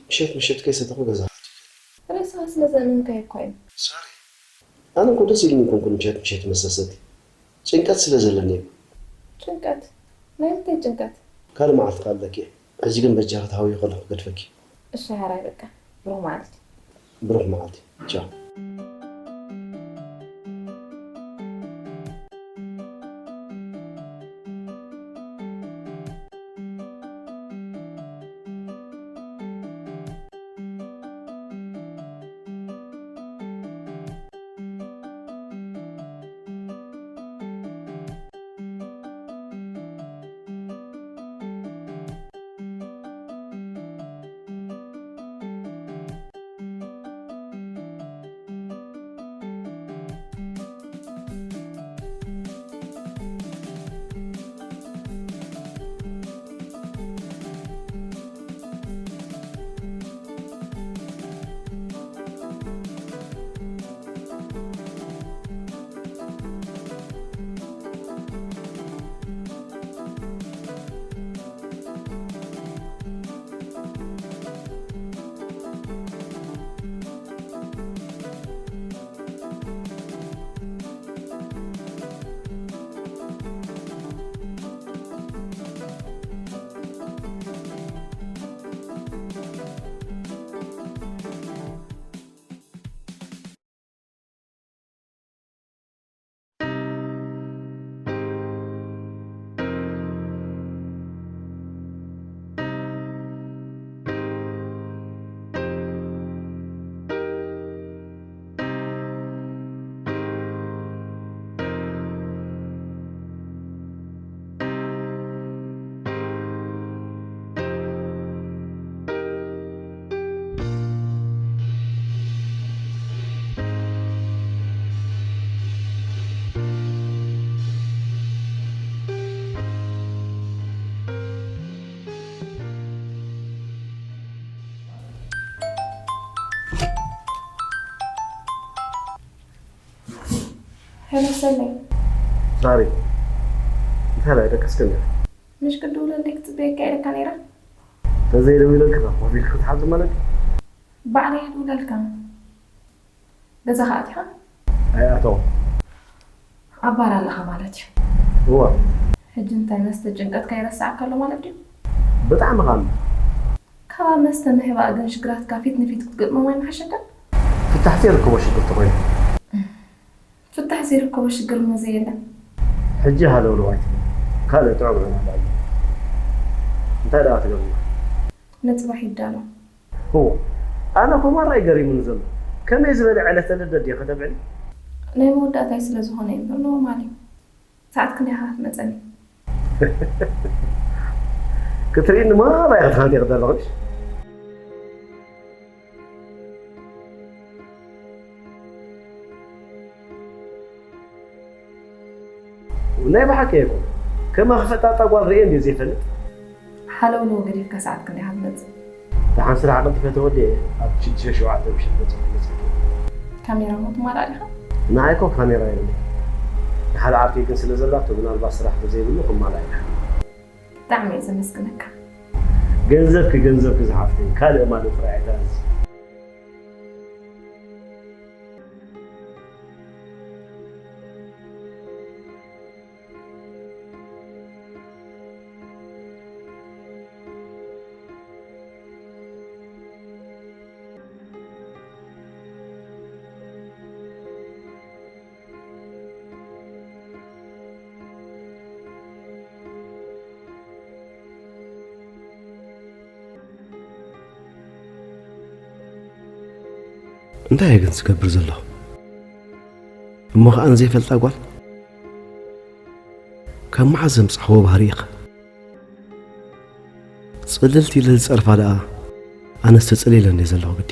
ምሸት ምሸት ከይሰተኹ ገዛ ክኣቱ እየ። ርእስኻ ስለ ዘእመንካዮ እኳ እዩ። ሳሪ፣ ኣነ እኮ ደስ ኢሉኒ ኣይኮንኩን ምሸት ምሸት ምስ ሰቲ። ጭንቀት ስለ ዘለኒ እዩ። ጭንቀት? ናይ ምንታይ ጭንቀት? ካልእ መዓልቲ ከኣ ኣለኪ እየ። ሕጂ ግን በጃኺ ተሃውየ ከለኹ ክገድፈኪ። እሺ ሕራይ በቃ። ብሩኽ መዓልቲ። ብሩኽ መዓልቲ። ቻው። ሄሎ ሰለይ። ሳሪ፣ እንታይ ደኣ ደቀስክን? ምሽ ክድውለለይ ክጽበየካ ኢለካ ነይረ። ተዘይደዊለልካ ኮፍ ኢልካ ክትሓልቲ ማለት? ባዕለይ ይድውለልካ። ገዛኻ ኣቲኻ? ኣይኣተው። ኣብ ባር ኣለኻ ማለት እዩ። እዋ። ሕጂ እንታይ መስተ ጭንቀትካ ይረስዓካ ኣሎ ማለት ድዩ? ብጣዕሚ ኻም። ካብ መስተ ምሕባእ ግን ሽግራትካ ፊት ንፊት ክትገጥሞም ኣይምሓሸካን? ፍታሕ ዘይርከቦ ሽግር ተኾይኑ። ፍታሕ ዘይርከቦ ሽግር እሞ ዘየለ። ሕጂ ሃለውለው ኣይትበል። ካልእ ጥዑም ዕላል ኣሎ። እንታይ ደኣ ትገብሪ? ንጽባሕ ይዳሎ። እዎ፣ ኣነ እኮ ማራ እዩ ገሪሙኒ ዘሎ። ከመይ ዝበለ ዕለተ ልደት ድየ ከተብዕሊ? ናይ መወዳእታይ ስለ ዝኾነ እዩ እምበር ኖርማል እዩ። ሰዓት ክንደይ ኢኻ ክትመጸኒ? ክትርእይኒ ማራ ኢኻ ትሃንጢ ዘለኹ። ናይ ብሓቂ እኮ ከማ ክፈጣጣ ጓል ርእየ እንዴ ዘይፈልጥ። ሓለውለው ገዲፍካ ሰዓት ክንደይ ኢኻ ትመጽእ? ደሓን ስራሕ ቀልጢፈ ተወዲኤ ኣብ ሽዱሽተ ሸውዓተ ምሽት መጽእ መጽእ። ካሜራ እሞ ትማላእ ዲኻ? ንዓይ እኮ ካሜራ የብለይ። ንሓደ ዓርከይ ግን ስለ ዘላቶ ምናልባት ስራሕ ተዘይብሉ ክማላእ ይኽእል። ብጣዕሚ እየ ዘመስግነካ። ገንዘብኪ ገንዘብኪ ዝሓፍተይ ካልእ ማለት ጥራይ ኣይትኣዝ። እንታይ እየ ግን ዝገብር ዘለኹ? እሞ ኸኣ ንዘይፈልጣ ጓል ካብ መዓዝ ዘምጻሕዎ ባህሪ ኢኻ? ጽልልቲ ኢለ ዝጸርፋ ደኣ ኣነስ ተጸሊለ እንደ ዘለኹ ግዲ።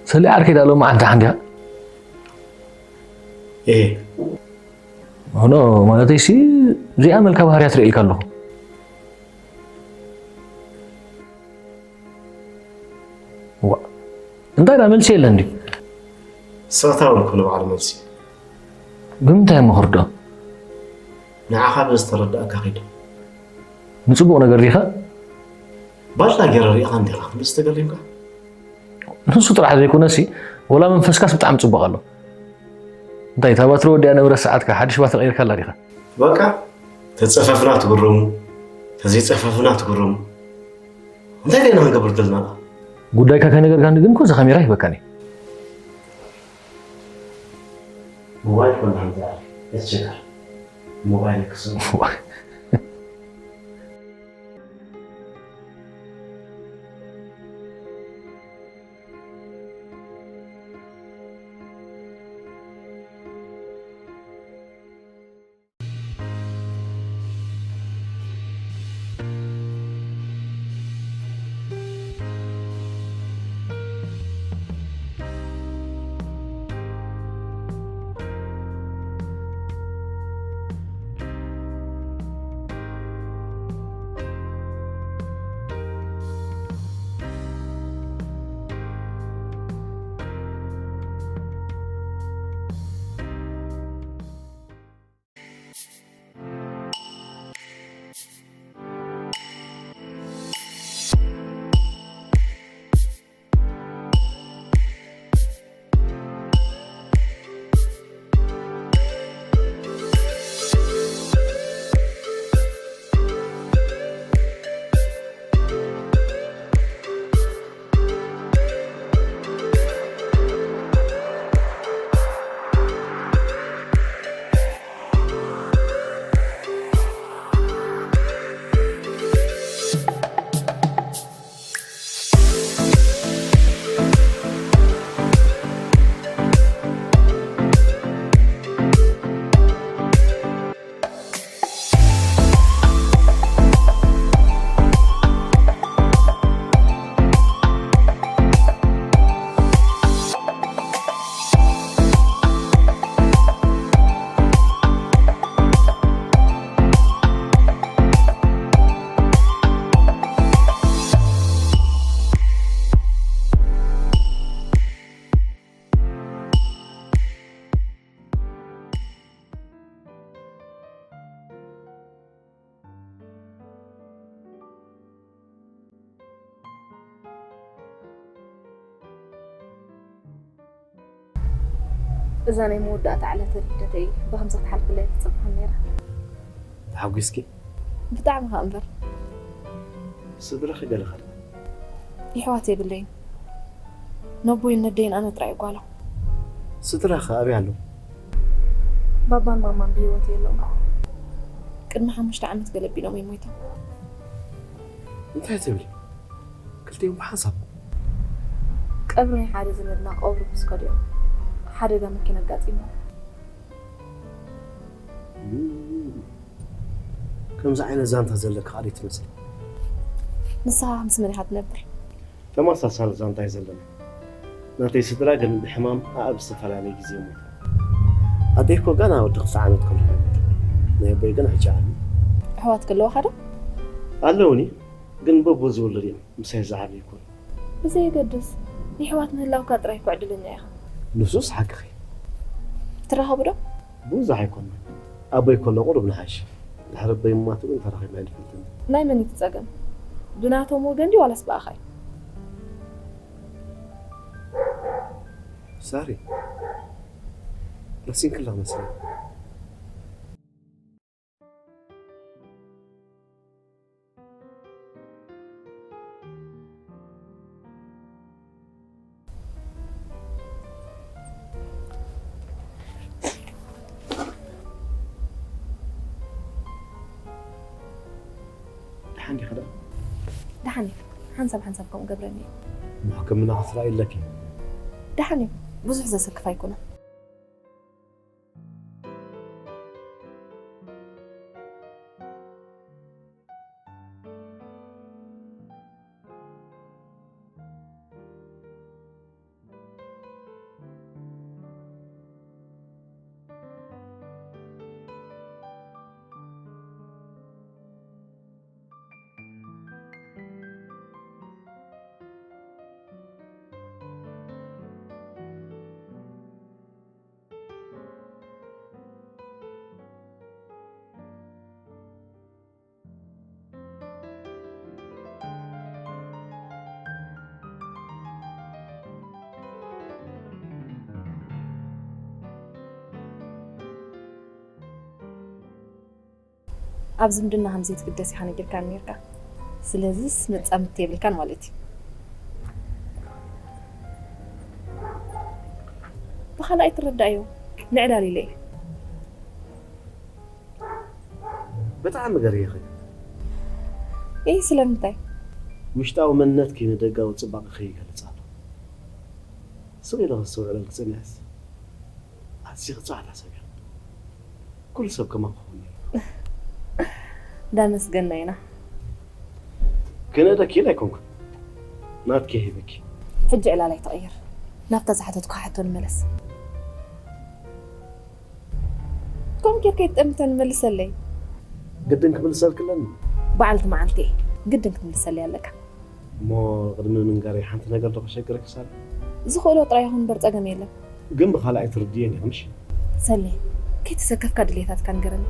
ሰሊ ዓርከይ ዳሎ መዓልቲ ሓንዲያ እየ ሆኖ ማለተይ ሲ እዚኣ መልካ ባህርያ ትርእልካ ኣለኹ ዋ እንታይ ዳ መልሲ የለን ድዩ ስቕታ እውን ኮነ በዓል መልሲ ብምንታይ እሞ ክርድኦ ንዓኻ በዚ ተረዳእካ ኺድ ንፅቡቕ ነገር ዲኻ ባላ ገይረ ሪኢኻ እንዲኻ ክንዲ ዝተገሪምካ ንሱ ጥራሕ ዘይኮነሲ ወላ መንፈስካስ ብጣዕሚ ፅቡቕ ኣሎ እንታይ እታ ባትሪ ወዲኣ ነበረ ሰዓትካ ሓድሽ ባትሪ ቀይርካላ ዲኻ በቃ ተፀፈፍና ትግረሙ ተዘይፀፈፍና ትግረሙ እንታይ ደና ክንገብር ዘለና ጉዳይካ ከነገርካኒ ግን እኮ እዚ ካሜራ ሂበካኒ ሞባይል ኮና ንዛር እስችጋር ሞባይል ክስሙ እዛ ናይ መወዳእታ ዕለተ ልደተይ ብኸምዚ ክትሓልፍለይ ኣይተጸበኹን ነይረ። ተሓጒስኪ? ብጣዕሚ ከኣ እምበር። ስድራኺ ገለ ኸ? የሕዋት የብለይን። ነቦይን ነደይን ኣነ ጥራይ እየ ጓሎም። ስድራኸ ኣበይ ኣለዉ? ባባን ማማን ብህይወት የለዉን። ቅድሚ ሓሙሽተ ዓመት ገለ ኣቢሎም እዮም ሞይቶም። እንታይ ትብሊ? ክልቲኦም ብሓንሳብ? ቀብሪ ናይ ሓደ ዘመድና ቀብሩ ምስ ከዱ እዮም ሓደጋ መኪና ኣጋጢምዎም። እም፣ ከምዚ ዓይነት ዛንታ ዘለካ ካልእ ትመስል። ንስኻ ምስ መን ኢኻ ትነብር? ተመሳሳሊ ዛንታ እዩ ዘለና። ናተይ ስድራ ግን ብሕማም ኣብ ዝተፈላለየ ግዜ ሞይቶም። ኣደይ እኮ ገና ወዲ ክልተ ዓመት ከለኹ እያ ሞይታ። ናይ ኣቦይ ግን ሕጂ ዓቢ። ኣሕዋት ከለዋኻ ዶ? ኣለውኒ፣ ግን በቦ ዝውለድ እዮም። ምሳይ ዝዓቢ ይኮኑ። ብዘየገድስ፣ የሕዋት ምህላውካ ጥራይ እኮ ዕድለኛ ኢኻ። ንሱስ ሓቅኺ። ትራኸቡ ዶ? ብዙሕ ኣይኮንናን። ኣቦይ ከሎ ቁሩብ ንሓይሽ። ድሕሪ ኣቦይ ምማቱ ግን ተራኺብና ኣይንፈልጥን። ናይ መን እዩ እቲ ጸገም? ብናቶም ወገን ድዩ ዋላስ ብኣኻ እዩ? ሳሪ፣ ረሲንክላ መስለኒ። ደሓን ዲኻ ደኣ? ደሓን እየ። ሓንሳብ ሓንሳብ ከምኡ ገብረኒ እየ። እሞ ሕክምና ክትረኣይ ኣለኪ። ደሓን እዩ። ብዙሕ ዘሰክፍ ኣይኮነን። ኣብ ዝምድና ከም ዘይትግደስ ኢኻ ነጊርካኒ ነይርካ። ስለዚስ መጻምድቲ የብልካን ማለት እዩ። ብኻልኣይ ትረዳእዮ፣ ንዕላል ኢለ እየ። ብጣዕሚ ገሪኺ። እይ፣ ስለምንታይ? ውሽጣዊ መንነትኪ ንደጋዊ ጽባቐኺ ይገልጽ ኣሎ። ስቕ ኢለ ከስተውዕለልኪ ጸኒሐስ፣ ኣዝኺ ጻዕዳ ሰብ ኢኺ። ኩሉ ሰብ ከማኺ ክኸውን ነይሩ። እንዳመስገና ኢና። ክነደኪ ኢለ ኣይኮንኩን። ናትኪ ሂበኪ። ሕጂ ዕላል ኣይትቐይር። ናብታ ዝሓተትኩ ሕቶ ንመለስ። ከምኡ ጌርካ ኣይትጠምተኒ፣ መልሰለይ። ግድን ክምልሰልኪ ኣለኒ። በዓልቲ መዓልቲ እየ። ግድን ክትምልሰለይ ኣለካ። እሞ ቅድሚ ምንጋረይ ሓንቲ ነገር ዶ ከሸግረኪ ሳሪ? ዝኽእሎ ጥራይ ይኹን እምበር ጸገም የለን። ግን ብኻልእ ኣይትርድእየን ኢኺ ምሽ? ሰሌ፣ ከይተሰከፍካ ድሌታትካ ንገረኒ።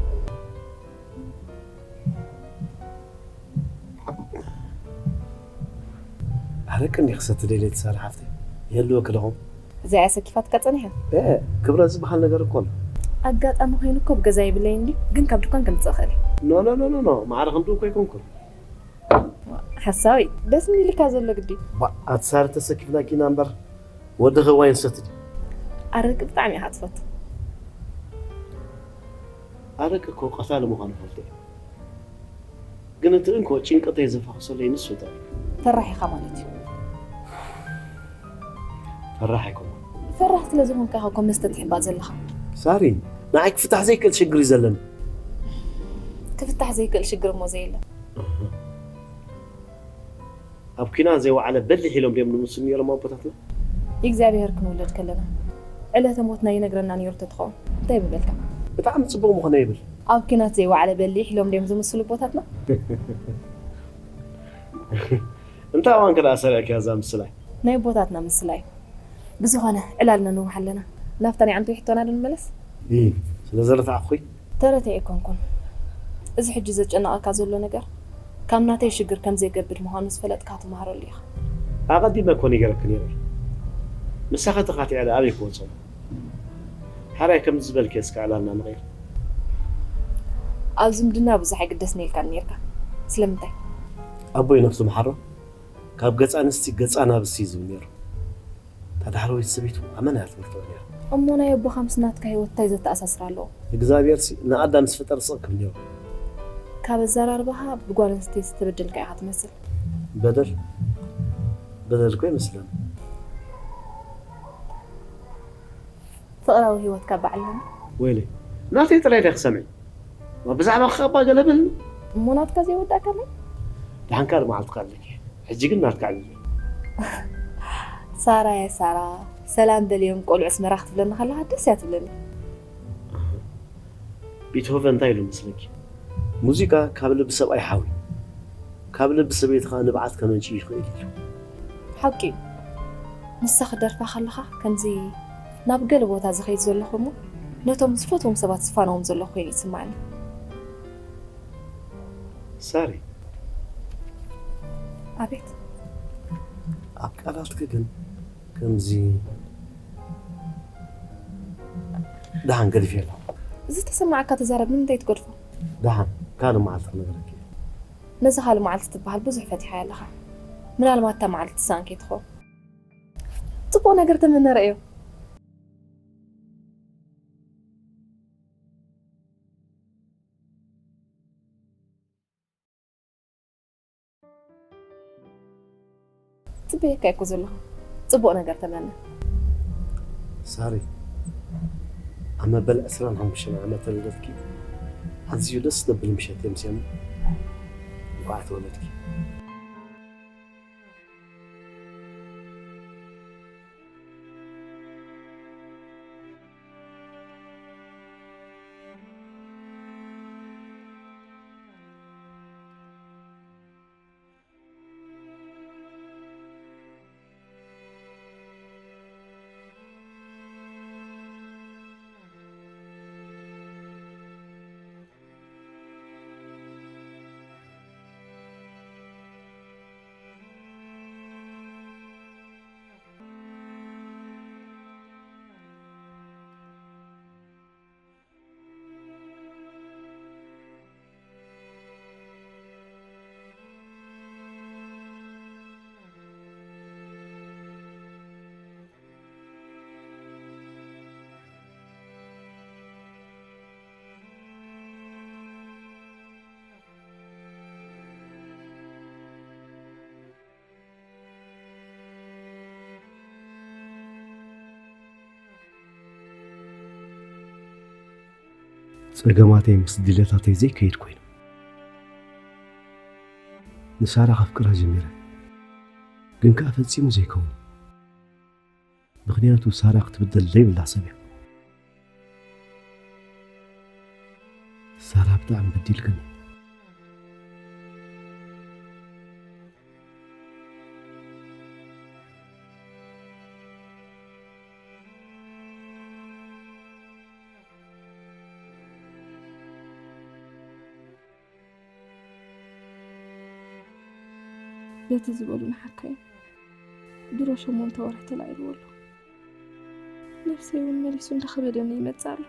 ኣረቂ እንዲኺ ክሰቲ ደልየ ትሰርሒ ሓፍተይ? ይህልወኪ ዶ ኸም? እዚኣ እያ ሰኪፋትካ ጸኒሓ? እ፣ ክብረት ዝበሃል ነገር እኮ ኣሎ። ኣጋጣሚ ኮይኑ እኮ ኣብ ገዛ የብለይን ድዩ፣ ግን ካብ ድኳን ከምጽእ እኽእል እየ። ኖ፣ ኖ፣ ኖ፣ ኖ፣ ኖ፣ ማዕረ ክንድኡ እኮ ኣይኮንኩን። ሓሳዊ፣ ደስ ሚልካ ዘሎ ግዲ። ባ፣ ኣቲ ሳሪ ተሰኪፍናኪ ኢና እምበር፣ ወድኺ ዋይን ዝሰቲ ድዩ? ኣረቂ ብጣዕሚ ኢኻ ትፈቱ። ኣረቂ እኮ ቀታሊ ምዃኑ ፈልጠ እየ። ግን እቲ እንኮ ጭንቀተይ ዘፋኹሰለይ ንሱ ጥራይ እዩ። ፈራሕ ኢኻ ማለት እዩ። ፈራሕ ኣይኮንኩን። ፈራሕ ስለ ዝኾንካ ኢኻ እኮ መስተ ትሕባእ ዘለኻ። ሳሪ፣ ንዓይ ክፍታሕ ዘይክእል ሽግር እዩ ዘለኒ። ክፍታሕ ዘይክእል ሽግር እሞ ዘየለ። እህ። ኣብ ኲናት ዘይወዓለ በሊሕ ኢሎም ድዮም ዝምስሉ ነይሮም ኣቦታትና? እግዚኣብሔር ክንውለድ ከለና ዕለተ ሞትና ይነግረና ነይሩ ተትኸውን እንታይ ምበልካ? ብጣዕሚ ጽቡቕ ምኾነ ይብል። ኣብ ኲናት ዘይወዓለ በሊሕ ኢሎም ድዮም ዝምስሉ ኣቦታትና? እንታይ እዋንከ ደኣ ሰሪዕክያ እዛ ምስላ? ናይ ኣቦታትና ምስላ እዩ። ብዝኾነ፣ ዕላል ነንውሕ ኣለና። ናብታ ናይ ዓንቶ ሕቶና ዶ ንመለስ? እም፣ ስለ ዘረታዕኹይ? ተረተ ኣይኮንኩን። እዚ ሕጂ ዘጨነቐካ ዘሎ ነገር፣ ካብ ናተይ ሽግር ከም ዘይገብድ ምዃኑ ዝፈለጥካ ክትመሃረሉ ኢኻ። ኣቐዲመ እኮ ነጊረኪ ነይረ። ምሳኺ ተኻቲዐ ደኣ ኣበይ ክወጾ? ሓራይ ከምዚ ዝበልክዮ እስከ ዕላልና ንቐይር። ኣብ ዝምድና ብዙሕ ኣይግደስን ኢልካ ነርካ። ስለምንታይ? ኣቦይ ነፍሱ መሓሮ ካብ ገጻ ኣንስቲ ገጻ ናብሲ እዩ ዝብል ነይሩ። እታ ዳሕረወይቲ ሰበይቱ ኣመና እያ ትመርቶ ነይራ። እሞ ናይ ኣቦኻ ምስ ናትካ ህይወት እንታይ ዘተኣሳስር ኣለዎ? እግዚኣብሔር ሲ ንኣዳም ምስ ፈጠረ ስቕ ክብል ነይሩ። ካብ ኣዘራርባኻ ብጓል ኣንስተይቲ ዝተበደልካ ኢኻ ትመስል። በደል በደል እኮ ይመስለኒ። ፍቕራዊ ህይወትካ ባዕልና ወይለይ ናተይ ጥራይ ዲያ ክሰምዒ? ዋ ብዛዕባ ክኸባ ገለ በልኒ። እሞ ናትካ ዘይወዳእካ መን? ደሓን ካልእ መዓልትካ ኣለኪ። ሕጂ ግን ናትካ ዕልል። ሳራየ ሳራ፣ ሰላም በልዮም ቆልዑ ኣስመራ ክትብለኒ ከለኻ ደስ እያ ትብለኒ። ቤትሆቨን እንታይ ኢሉ መስለኪ? ሙዚቃ ካብ ልቢ ሰብኣይ ሓዊ፣ ካብ ልቢ ሰበይቲ ኸኣ ንብዓት ከመንጭ ይኽእል ኢሉ። ሓቂ እዩ። ንሳ ክደርፋ ከለኻ ከምዚ ናብ ገለ ቦታ ዝኸይድ ዘለኹ እሞ ነቶም ዝፈትዎም ሰባት ዝፋነዎም ዘለኹ ኮይኑ ይስማዓኒ። ሳሪ ኣቤት። ኣብ ቃላትኪ ግን ከምዚ ደሓን ገዲፍ የለ። ዝተሰማዓካ ተዛረብ ንምንታይ ትገድፎ? ደሓን ካልእ መዓልቲ ክነግረኪ። ነዚ ካልእ መዓልቲ ትበሃል ብዙሕ ፈቲሓ ኣለኻ። ምናልባት እታ መዓልቲ ትሳን ከይትኸውን። ጽቡቕ ነገር ተመነረ እዩ። ጽበየካ እኮ ዘለኹ ጽቡቕ ነገር ተመነ። ሳሪ ኣብ መበል ዕስራን ሓሙሽተን ዓመተ ልደትኪ ኣዝዩ ደስ ዘብል ምሸት የምስየና። እንኳዕ ተወለድኪ። ጸገማተይ ምስ ድሌታተይ ዘይከይድ ኮይኑ ንሳራ ከፍቅራ ጀሚረ፣ ግን ከኣ ፈጺሙ ዘይከውን። ምኽንያቱ ሳራ ክትብደል ዘይብላ ሰብ እያ። ሳራ ብጣዕሚ በዲልክኒ። በቲ ዝበሉኒ ሓካይም ድሮ ሸሞንተ ወርሒ ተላዒልዎ ኣሎ። ነብሰይ እውን መሊሱ እንዳኸበደኒ ይመጽእ ኣሎ።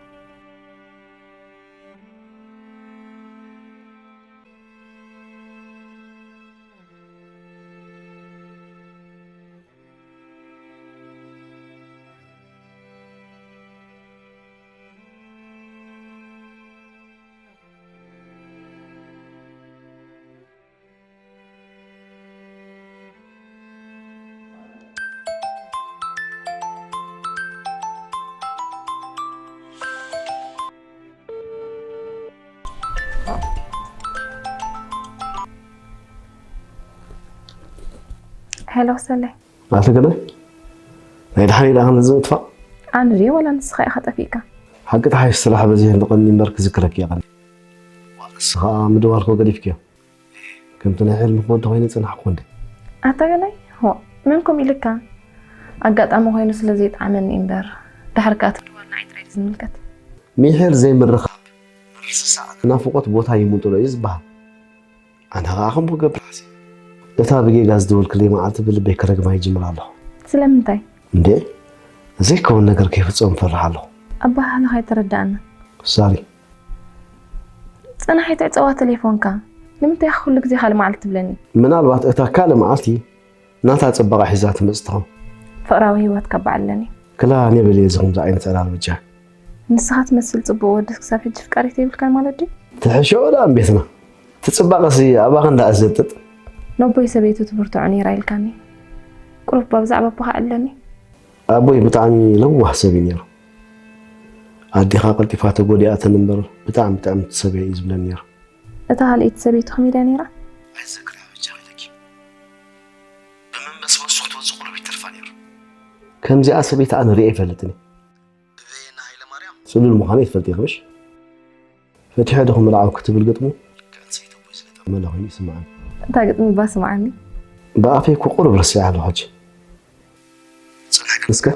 ሄሎ ሰለይ። ኣልተገናኝ ናይ ደሓን ኢላ ከም ዝምጥፋእ ኣነ ድየ ዋላ ንስኻ ኢኻ ጠፊእካ? ሓቂ ተሓይሽ ስራሕ በዚሑ እንተቐኒ እምበር ክዝክረኪ እየ ቀኒ። ዋላ ንስኻ ምድዋልኮ ገዲፍክዮ። ከምቲ ናይ ሕልምኹ እንተኾይነ ጽናሕኩ እንዴ? ኣታ ገናይ ሆ መን ከምኡ ኢልካ? ኣጋጣሚ ኮይኑ ስለ ዘይጠዓመኒ እምበር ድሓር ከኣ እቲ ምድዋል ንዓይ ጥራይ ዝምልከት። ምሒር ዘይምርኻብ ርስሳዕ ናፍቖት ቦታ ይምንጥሎ እዩ ዝበሃል። ኣነ ኸኣ ከምኡ ክገብር ሓሲበ። እታ ብጌጋ ዝደወልክለይ መዓልቲ ብልበይ ክረግማ ይጅምር ኣለኹ። ስለምንታይ? እንዴ ዘይከውን ነገር ከይፍጸም እፈርሕ ኣለኹ። ኣበሃህላኻ ኣይተረዳእና። ሳሪ፣ ጽናሕ ኣይትዕጸዋ ቴሌፎንካ። ንምንታይ ኢኻ ኩሉ ግዜ ካልእ መዓልቲ ትብለኒ? ምናልባት እታ ካልእ መዓልቲ ናታ ጽባቐ ሒዛ ትመጽእ ትኸውን። ፍቕራዊ ህይወት ከባዕለኒ። ክላ ኔበል እየ እዚ ከምዚ ዓይነት ዕላል በጃ። ንስኻ ትመስል ጽቡቕ ወድስ ክሳብ ሕጂ ፍቃሪት የብልካን ማለት ድዩ? ትሕሸኦ ደኣ እምቤትና። እቲ ጽባቐሲ ኣባኻ እንዳ ኣዘብጥጥ። ነቦይ ሰበይቱ ትብርትዖ ነይራ ኢልካኒ። ቁሩብ ብዛዕባ ኣቦኻ ኣለኒ። ኣቦይ ብጣዕሚ ለዋህ ሰብ እዩ ነይሩ። ኣዴኻ ቀልጢፋ ተጎዲኣትን እምበር ብጣዕሚ ጥዕምቲ ሰብ እየ እዩ ዝብለኒ ነይሩ። እታ ካልኣይቲ ሰበይቱ ከመይ ድያ ነይራ? ኣይዘክራ በጃኺ ኢለኪ። ብመንበስበሱ ክትወጽእ ቁሩብ ይተርፋ ነይሩ። ከምዚኣ ሰበይቲ ኣነ ርእየ ኣይፈልጥን እየ። ብበየነ ሃይለማርያም ጽሉል ምዃነይ ትፈልጢ ኢኺ ምሽ? ፈቲሐ ዶ ክምርዓው ክትብል ግጥሙ ከንሰይተ ቦይ ዝገጠመላ ኮይኑ ይስምዓኒ። እታ ግጥሚ እባ ስምዓኒ። ብኣፈይ እኮ ቁሩብ ረሲዐ ኣለኹ ሕጂ። ጽንሕ ግን እስከ።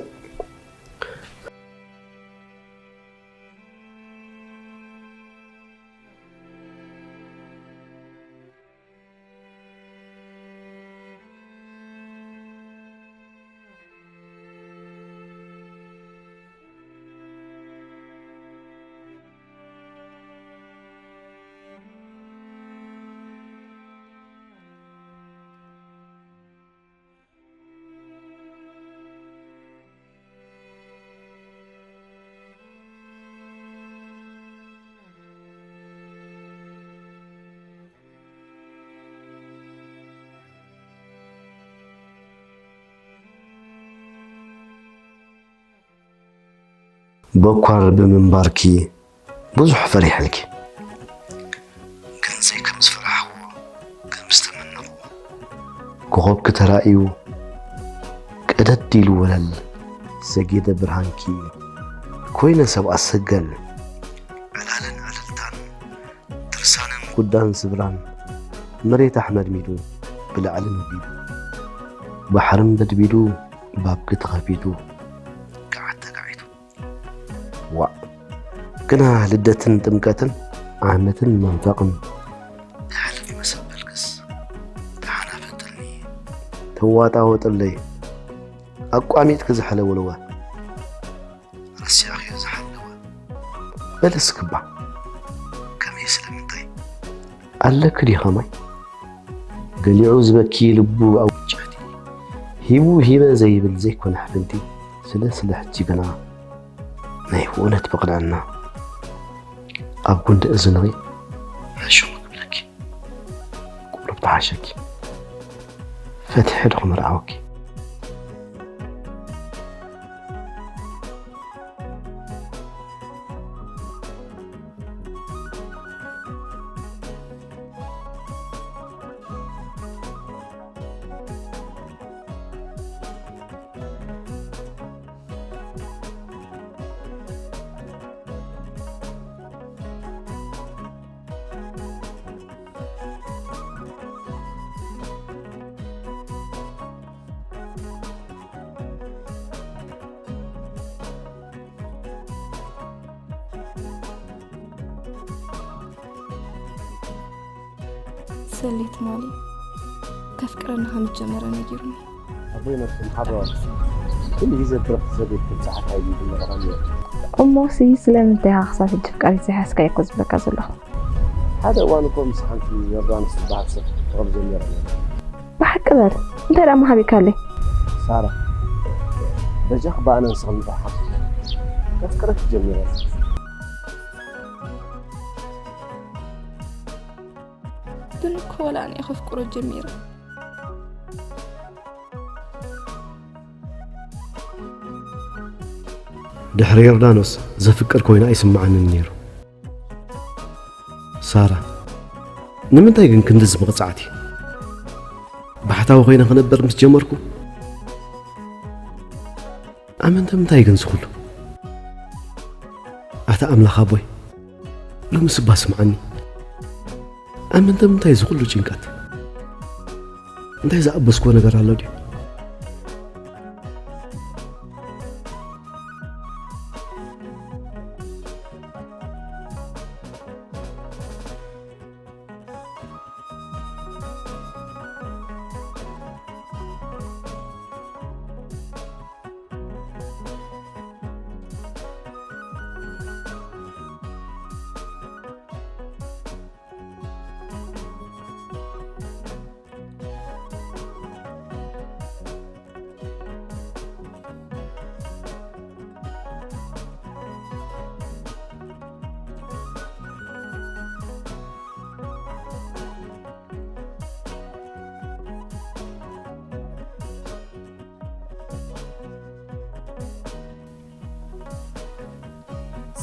በኳር ብምንባርኪ ብዙሕ ፈሪሐልኪ፣ ግን ዘይከም ዝፈራሕኽዎ፣ ከም ዝተመነኽዎ። ኮኾብኪ ተራእዩ ቀደድ ኢሉ ወለል፣ ዘጌደ ብርሃንኪ ኮይነ ሰብ ኣሰገል። ዕላልን ዕልልታን፣ ድርሳንን ኩዳን ስብራን፣ መሬት ኣሕመድሚዱ ብላዕሊ ነቢዱ፣ ባሕርን በድቢዱ ባብኪ ተኸፊቱ፣ ገዓት ተጋዒቱ። ዋእ፣ ግና ልደትን ጥምቀትን ዓመትን መንፈቕን ይሓልፍ ይመስል በልክስ፣ ተሓናፈጥኒ፣ ተዋጣወጥለይ፣ ኣቋሚጥኪ ዝሕለውልወ፣ ረሲዕኽዮ ዝሓለወ፣ በልስ ክባ፣ ከመይ ስለምንታይ? ኣለኪ ድዩ ከማይ? ገሊዑ ዝበኪ ልቡ ኣውጫቲ፣ ሂቡ ሂበ ዘይብል ዘይኮነ ሕፍንቲ፣ ስለ ስለ ሕጂ ግና ናይ ብእውነት ብቕንዕና ኣብ ጉንዲ እዝንኺ ሕሹኽ ክብለኪ፣ ቁሩብ ተሓሸኪ፣ ፈቲሐ ዶ ክምርዓወኪ? ሰሌ ትማሊ ከፍቅረኒ ከም ዝጀመረ ነጊሩኒ። ኣቦይ ነብሱ ምሓረዋ ኩሉ ግዜ ብረኽቲ ሰበይት ክትብጽሓካ እዩ ዝመረቐኒ። እሞሲ ስለምንታይ ኢኻ ክሳብ ሕጂ ፍቃሪት ዘይሓዝካ እየ እኮ ዝብለካ ዘለኹ። ሓደ እዋን እኮ ምስ ሓንቲ ዮርዳኖስ ትበሃል ሰብ ፍቕሪ ጀሚረ ነይረ። ብሓቂ በል እንታይ ደኣ መሃቢካለይ? ሳራ በጃኺ ብኣነን ንስኽን ንፈርሓ ከፍቅረኪ ጀሚረ። ግን እኮ ወላ ኣነ እየ ከፍቅሮ ጀሚረ። ድሕሪ ዮርዳኖስ ዘፍቅር ኮይኑ ኣይስምዓንን ነይሩ። ሳራ ንምንታይ ግን ክንድዚ ምቕጻዕቲ? ባሕታዊ ኮይነ ክነብር ምስ ጀመርኩ ኣመንተ ምንታይ ግን ዝኹሉ? ኣታ ኣምላኽ ኣቦይ ሎምስ እባ ስምዓኒ። ኣመንተ ምንታይ ዝኹሉ ጭንቀት? እንታይ ዝኣበስክዎ ነገር ኣሎ ድዩ?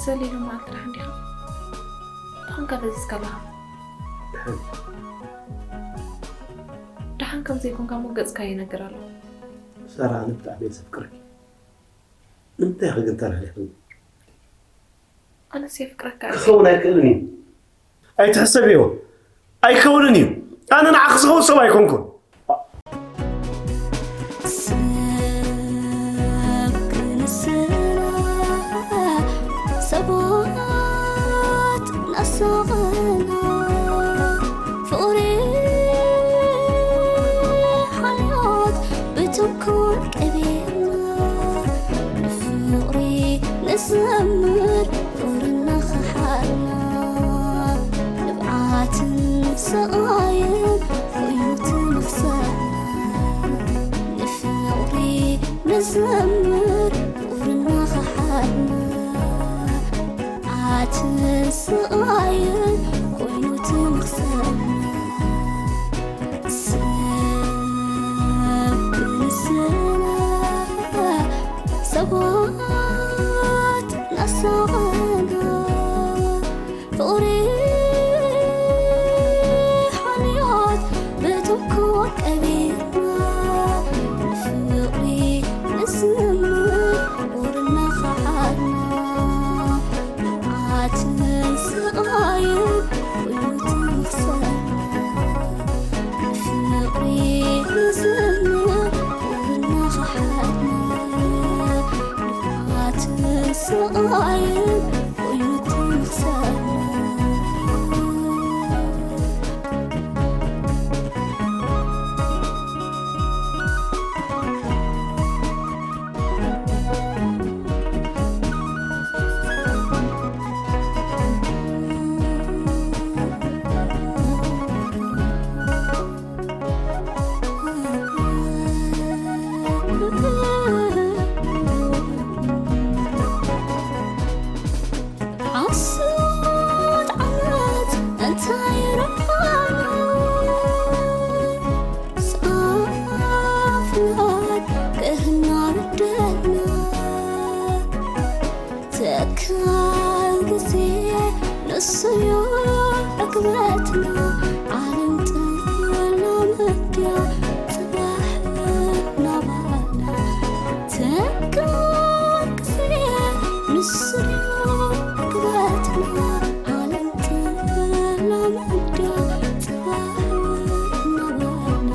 ሰሊሉ መዓልቲ ደሓን ዲኻ? ደሓን ከ ፈዚዝካ ኣለኻ? ደሓን። ደሓን ከም ዘይኮንካ እሞ ገጽካ ይነግር ኣሎ። ሳራ፣ ኣነ ብጣዕሚ እየ ዘፍቅረኪ። ንምንታይ ኢኺ ግን ተላሊኽኒ? ኣነስ የፍቅረካ እየ። ክኸውን ኣይክእልን እዩ። ኣይትሕሰብዮ። ኣይከውንን እዩ። ኣነ ንዓኺ ዝኸውን ሰብ ኣይኮንኩን። ሰብ ክንስና፣ ሰባት ናሳቐና፣ ፍቕሪ ሓልዮት ብተንኮል ቀቢርና፣ ንፍቕሪ ንዘምር ፍቕርና ኸሓድና፣ ንብዓትን ስቓይን ኮይኑ ትምኽሰልና፣ ንፍቕሪ ንዘምር ፍቕርና ኸሓድና፣ ንብዓትን ስቓይን ኮይኑ ትምኽሰልና። ሰብ ክንስና፣ ሰባት ናሳቐና፣ ፍቕሪ ሓልዮት ብተንኮል ቀቢርና፣ ንፍቕሪ ንዝምር ፍቕርና ኸሓድና፣ ንብዓትን ስቓይን ኮይኑ ትምኽሰልና፣ ንፍቕሪ ንዝምር ፍቕርና ኸሓድና፣ ንብዓትን ስቓይን ኮይኑ ትምኽሰልና። ዓሰርተ ዓመት እንታይ ረብሓና? ሰኣፍናት ገርና በደልና። ተካል ግዜ ንሱዮ ዕግበትና። ዓለም ጥላም እንድያ ጽባሕ ናባና። ተካል ግዜ ንሱዮ ዕግበትና። ዓለም ጥላም እንድያ ጽባሕ ናባና።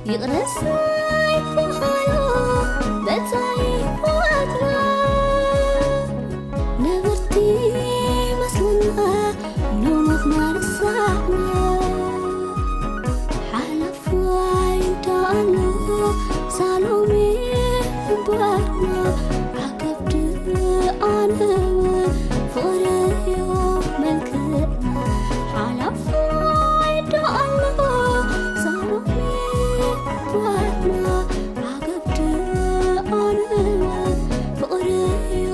ይቕረ ሳይበሃሎ በታ ይዋጥና ነበርቲ መስልና ንሞትና ረሳዕና ሓላፋይ ደኣ ኣሎ ሳሎሜ እምበርና ዓገብ ደኣ ንብል ፍቕሪዮ መልክዕና ሓላፋይ ደኣ ኣሎ ሳሎሜ እምበርና ዓገብ ደኣ ንብል ፍቕሪዮ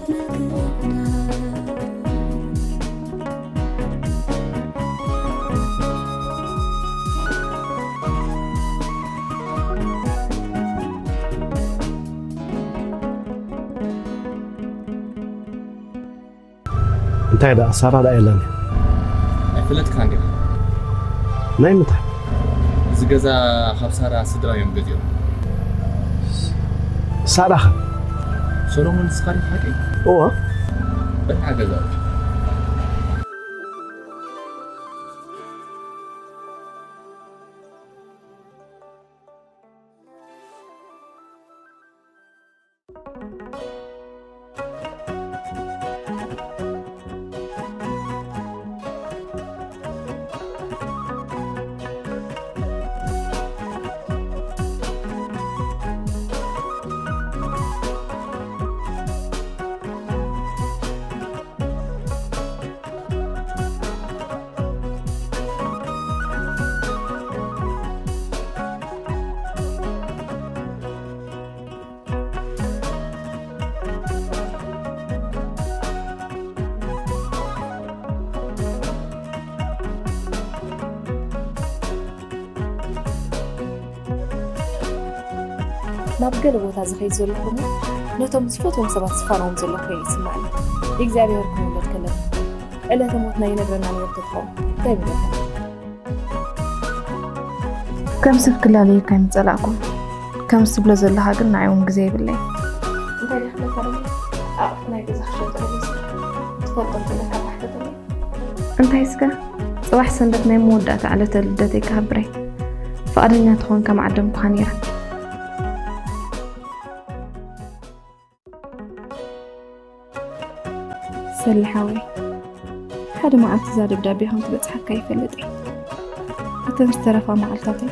መልክዕና። እንታይ ደኣ ሳራ ደኣ የላን እያ? ኣይፈለጥካን ዲኻ? ናይ ምንታይ? እዚ ገዛ ካብ ሳራ ስድራ እዮም ገዚኦም። ሳራ ኸ? ሰሎሞን ንስኻ ዲኻ ሓቂ? እወ። በል ሓገዛ። ናብ ገለ ቦታ ዝኸይድ ዘለኹ እሞ፣ ነቶም ዝፈትዎም ሰባት ዝፋነዎም ዘለኹ ኮይኑ ይስምዓኒ። እግዚኣብሔር ክምለድ ከለና፣ ዕለተ ሞትና ይነግረና ነይሩ እንተትኸውን፣ እንታይ ምበልካ? ከም ሰብ ክላለየካ ኣይምጸላእኩን። ከም ትብሎ ዘለኻ ግን ንዓይ እውን ግዜ የብለይ። እንታይ ደኣ ክብለካ ደለኹ? ኣቑሑት ናይ ገዛ ክሸጠሉ መሲሉ። ትፈልጦ እንተለካ ባሕተተለይ። እንታይ እስከ? ጽባሕ ሰንበት ናይ መወዳእታ ዕለተ ልደተይ ክኸብር እየ። ፍቓደኛ ተኾንካ ምዓደምኩኻ ነይረ። ሰሊ ሓወይ፣ ሓደ መዓልቲ እዛ ደብዳቤ ከም ትበጽሓካ ይፈልጥ እየ። እተን ዝተረፋ መዓልታተይ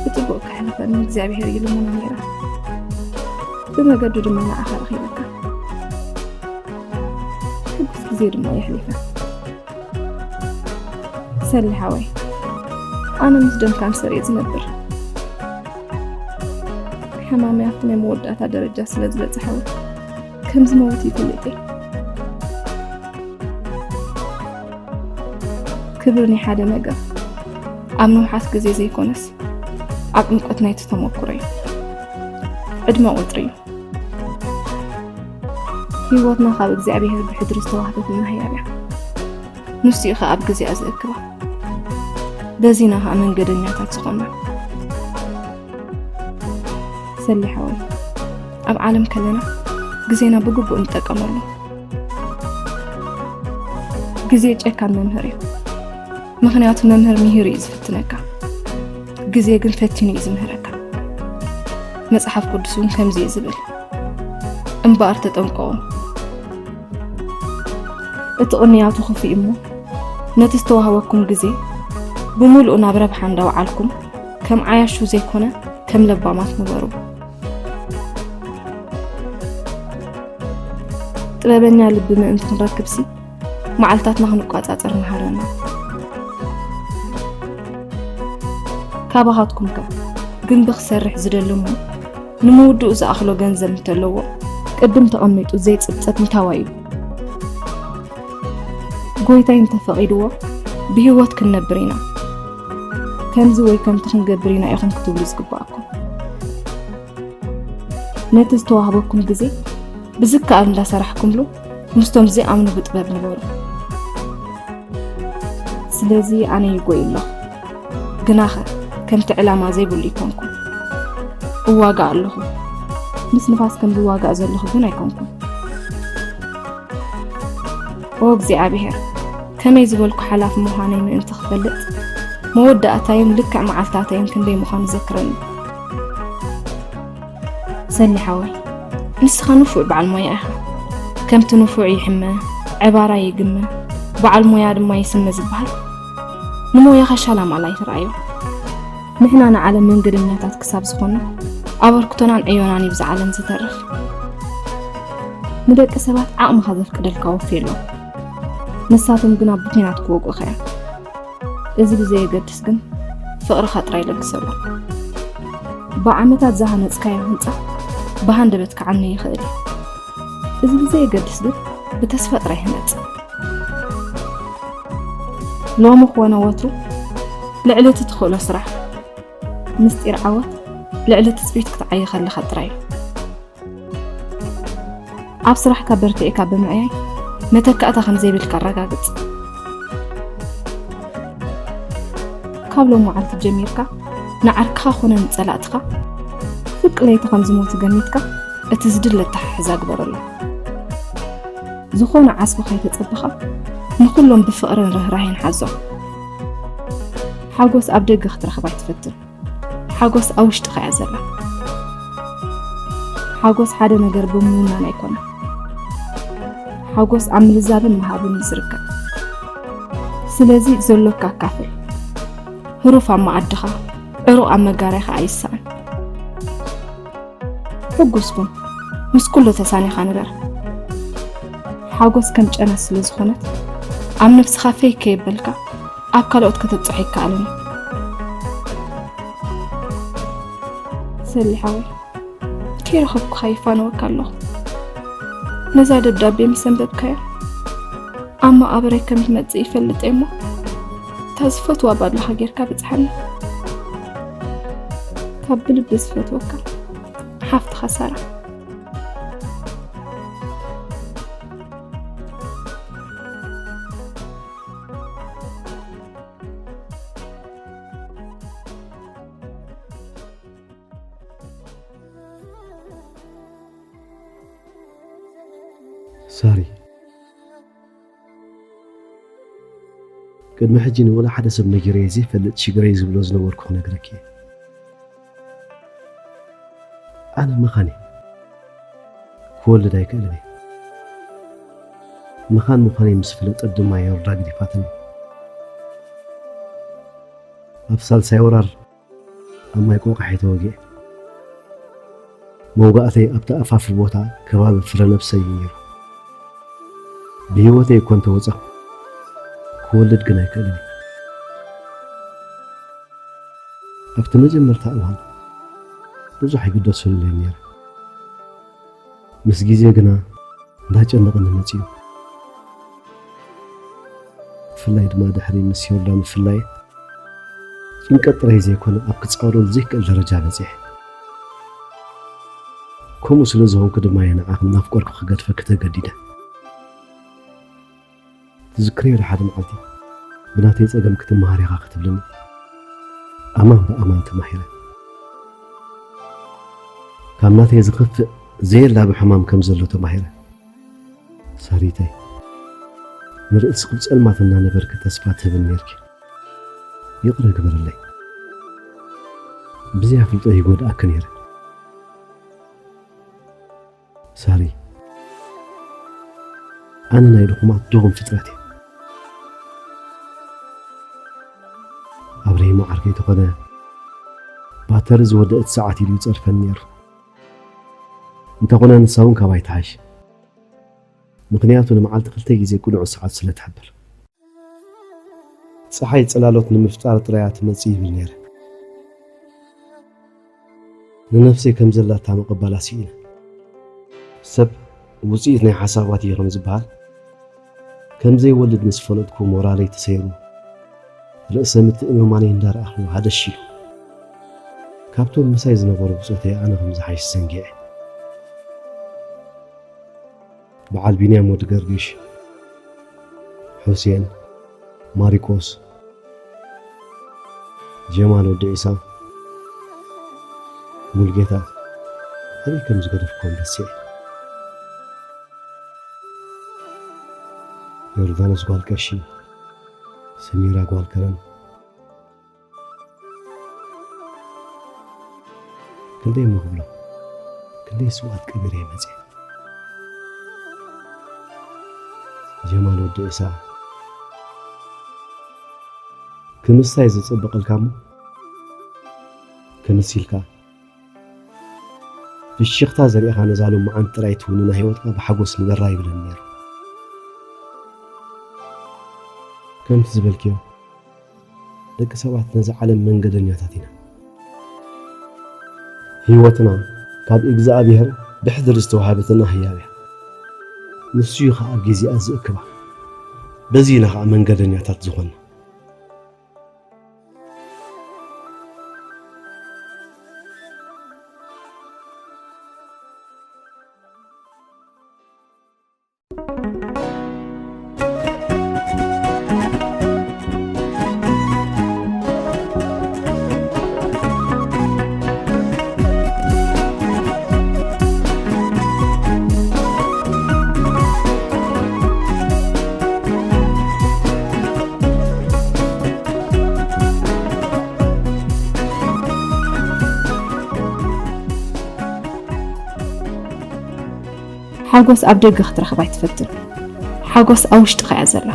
ብጽቡቕ ከሕልፈኒ እግዚኣብሄር እዩ ልመና ነይረ። ብመገዱ ድማ ንዓኻ ረኺበካ። ሕጉስ ግዜ ድማ የሕሊፈ። ሰሊ ሓወይ፣ ኣነ ምስ ደም ካንሰር እየ ዝነብር። ሕማመይ ኣብቲ ናይ መወዳእታ ደረጃ ስለ ዝበጽሐ እውን ከም ዝመውት ይፈልጥ እየ። ክብሪ ናይ ሓደ ነገር ኣብ ንውሓት ግዜ ዘይኮነስ፣ ኣብ ዕምቆት ናይቲ ተመኩሮ እዩ። ዕድመ ቁጽሪ እዩ። ህይወትና ካብ እግዚኣብሔር ብሕድሪ ዝተዋህበትና ህያብ እያ። ንሱ እዩ ኸኣ ኣብ ግዜኣ ዘእክባ። በዚና ኸኣ መንገደኛታት ዝኾንና። ሰሊ ሓወይ፣ ኣብ ዓለም ከለና ግዜና ብግቡእ ንጠቀመሉ። ግዜ ጨካን መምህር እዩ። ምኽንያቱ መምህር ምሂሩ እዩ ዝፍትነካ። ግዜ ግን ፈቲኑ እዩ ዝምህረካ። መጽሓፍ ቅዱስ እውን ከምዚ እዩ ዝብል፣ እምበኣር ተጠንቀቑ። እቲ ቅንያቱ ክፉእ እሞ፣ ነቲ ዝተዋህበኩም ግዜ ብምሉኡ ናብ ረብሓ እንዳውዓልኩም፣ ከም ዓያሹ ዘይኮነ፣ ከም ለባማት ንበሩ። ጥበበኛ ልቢ ምእንቲ ክንረክብሲ፣ መዓልታትና ክንቋጻጸር መሃረና። ካባኻትኩም ከ ግንቢ ክሰርሕ ዝደሊ እሞ ንምውድኡ ዝኣኽሎ ገንዘብ እንተለዎ፣ ቅድም ተቐሚጡ ዘይጽብጸብ ምታዋይ እዩ። ጎይታይ እንተፈቒድዎ ብህይወት ክንነብር ኢና፣ ከምዚ ወይ ከምቲ ክንገብር ኢና ኢኹም ክትብሉ ዝግብኣኩም። ነቲ ዝተዋህበኩም ግዜ ብዝከኣል እንዳሰራሕኩምሉ ምስቶም ዘይኣምኑ ብጥበብ ንበሩ። ስለዚ ኣነ ይጎይ ኣለኹ፣ ግናኸ ከምቲ ዕላማ ዘይብሉ ኣይኮንኩን። እዋጋእ ኣለኹ፣ ምስ ንፋስ ከም ዝዋጋእ ዘለኹ ግን ኣይኮንኩን። ኦ እግዚኣብሔር፣ ከመይ ዝበልኩ ሓላፊ ምዃነይ ምእንቲ ክፈልጥ፣ መወዳእታይን ልክዕ መዓልታተይን ክንደይ ምዃኑ ዘክረኒ። ሰሊ ሓወይ፣ ንስኻ ንፉዕ በዓል ሞያ ኢኻ። ከምቲ ንፉዕ ይሕመ፣ ዕባራ ይግመ፣ በዓል ሞያ ድማ ይስመ ዝበሃል፣ ንሞያኻ ሻላማል ኣይትርኣዮ። ንሕና ንዓለም መንገደኛታት ክሳብ ዝኾንና፣ ኣበርክቶናን ዕዮናን እዩ ብዛ ዓለም ዝተርፍ። ንደቂ ሰባት ዓቕምኻ ዘፍቅደልካ ወፍየሎም። ንሳቶም ግና ብኲናት ክወግኡኻ እዮም። እዚ ብዘየገድስ ግን፣ ፍቕርኻ ጥራይ ለግሰሎም። ብዓመታት ዝሃነጽካዮ ህንጻ ብሃንደበት ክዓኒ ይኽእል እዩ። እዚ ብዘየገድስ ግን፣ ብተስፋ ጥራይ ህነጽ። ሎሚ ኮነ ወትሩ፣ ልዕሊ እቲ ትኽእሎ ስራሕ፣ ምስጢር ዓወት ልዕሊ ትጽቢት ክትዓዪ ከለኻ ጥራይ እዩ። ኣብ ስራሕካ በርቲዕካ ብምዕያይ፣ መተካእታ ከም ዘይብልካ ኣረጋግጽ። ካብ ሎም መዓልቲ ጀሚርካ፣ ንዓርክኻ ኮነ ንጸላእትኻ፣ ፍርቂ ለይቲ ከም ዝሞቱ ገሚትካ፣ እቲ ዝድለ ኣተሓሕዛ ግበረሎም። ዝኾነ ዓስቢ ከይተጸበኻ፣ ንኹሎም ብፍቕርን ርህራሄን ሓዞም። ሓጎስ ኣብ ደገ ክትረኽባ ኣይትፈትን። ሓጎስ ኣብ ውሽጥኻ እያ ዘላ። ሓጎስ ሓደ ነገር ብምውናን ኣይኮነን። ሓጎስ ኣብ ምልዛብን ምሃብን እዩ ዝርከብ። ስለዚ ዘሎካ ኣካፍል። ህሩፍ ኣብ መኣድኻ፣ ዕሩቕ ኣብ መጋርያኻ ኣይሰኣን። ሕጉስ ኩን። ምስ ኩሉ ተሳኒኻ ንበር። ሓጎስ ከም ጨና ስለ ዝኾነት፣ ኣብ ነብስኻ ፈይ ከየበልካ፣ ኣብ ካልኦት ከተብጽሖ ይከኣልን እዩ። ሰሊ ሓወይ፣ ከይረኸብኩኻ ይፋነወካ ኣለኹ። ነዛ ደብዳቤ ምስ ኣንበብካያ፣ ኣብ መቓብረይ ከም ትመጽእ ይፈልጥ እየ እሞ፣ እታ ዝፈትዋ ባድልኻ ጌርካ ብጽሓኒ። ካብ ብልቢ ዝፈትወካ፣ ሓፍትኻ ሳራ። ሳሪ፣ ቅድሚ ሕጂ ንወላ ሓደ ሰብ ነጊረዮ ዘይፈልጥ ሽግረይ ዝብሎ ዝነበርኩ ክነግረኪ እየ። ኣነ መኻን እየ። ክወልድ ኣይክእልን እየ። መኻን ምዃነይ ምስ ፈለጠት ድማ የወርዳ ግዲፋትኒ። ኣብ ሳልሳይ ወራር ኣብ ማይ ቆቃሕ ተወጊአ። መውጋእተይ ኣብቲ ኣፋፊ ቦታ ከባቢ ፍረ ነብሰይ እዩ ነይሩ። ብህይወተይ እኮ እንተወፃኹ ክወልድ ግን ኣይክእልን እየ። ኣብቲ መጀመርታ እዋን ብዙሕ ኣይግደሰሉለይ ነይረ። ምስ ግዜ ግና እንዳጨነቐኒ መፂኡ። ብፍላይ ድማ ድሕሪ ምስ ዮርዳ ምፍላይ ጭንቀት ጥራይ ዘይኮነ ኣብ ክፃወሮ ዘይክእል ደረጃ በፂሐ። ከምኡ ስለ ዝኾንኩ ድማ እየ ንዓኺ እናፍቀርኩ ክገድፈኪ ተገዲደ። ትዝክርዮ ዶ ሓደ መዓልቲ ብናተይ ጸገም ክትመሃር ኢኻ ክትብልኒ? ኣማን ብኣማን ተማሂረ። ካብ ናተይ ዝኸፍእ ዘየላቢ ሕማም ከም ዘሎ ተማሂረ። ሳሪተይ፣ ንርእስኺ ብጸልማት እናነበርኪ ተስፋ ትህብኒ ነርኪ። ይቕረ ግበርለይ። ብዘይ ኣፍልጦ ይጎድኣኪ ነይረ። ሳሪ፣ ኣነ ናይ ድኹማት ድኹም ፍጥረት እየ። ኣብረሂም ዓርከይ ተኾነ ባተሪ ዝወደአት ሰዓት ኢሉ ይጸርፈኒ ነይሩ። እንተኾነ ንሳ እውን ካባይ ትሓይሽ። ምኽንያቱ ንመዓልቲ ክልተ ግዜ ቅኑዕ ሰዓት ስለ ትሕብር። ጸሓይ ጽላሎት ንምፍጣር ጥራያ ትመጽእ ይብል ነይረ። ንነፍሰይ ከም ዘላታ ምቕባላ ስኢነ። ሰብ ውጽኢት ናይ ሓሳባት እዩ ከም ዝበሃል፣ ከም ዘይወልድ ምስ ፈለጥኩ ሞራለይ ተሰይሩ፣ ርእሰ ምትእምማነይ እንዳረኣኹ ሃደሽ ኢሉ። ካብቶም ምሳይ ዝነበሩ ብጾተይ ኣነ ከም ዝሓይሽ ሰንጊዐ። በዓል ቢንያም ወዲ ገርግሽ፣ ሑሴን፣ ማሪቆስ፣ ጀማል ወዲ ዒሳ፣ ሙልጌታ ኣበይ ከም ዝገደፍክዎም ረሲዐ። ዮርዳኖስ ጓል ቀሺ፣ ሰሚራ ጓል ከረን፣ ክንደይ እሞ ክብሎ፣ ክንደይ ስውኣት ቀቢረ እየ መፅየ። ጀማል ወዲ ዒሳ፣ ክምስታይ ዝፅብቐልካ እሞ ክምስ ኢልካ ፍሽኽታ ዘሪእኻ ነዛ ሎማዓንቲ ጥራይ ትውንና ህይወትካ ብሓጎስ ንበራ ይብለኒ ነይሩ። ከምቲ ዝበልክዮ ደቂ ሰባት ነዛ ዓለም መንገደኛታት ኢና። ህይወትና ካብ እግዚኣብሔር ብሕድሪ ዝተዋሃበትና ህያብ እያ። ንሱ እዩ ኸዓ ግዜኣ ዝእክባ። በዚ ኢና ኸዓ መንገደኛታት ዝኾንና። ሓጎስ ኣብ ደገ ክትረኽባ ኣይትፈትን። ሓጎስ ኣብ ውሽጥኻ እያ ዘላ።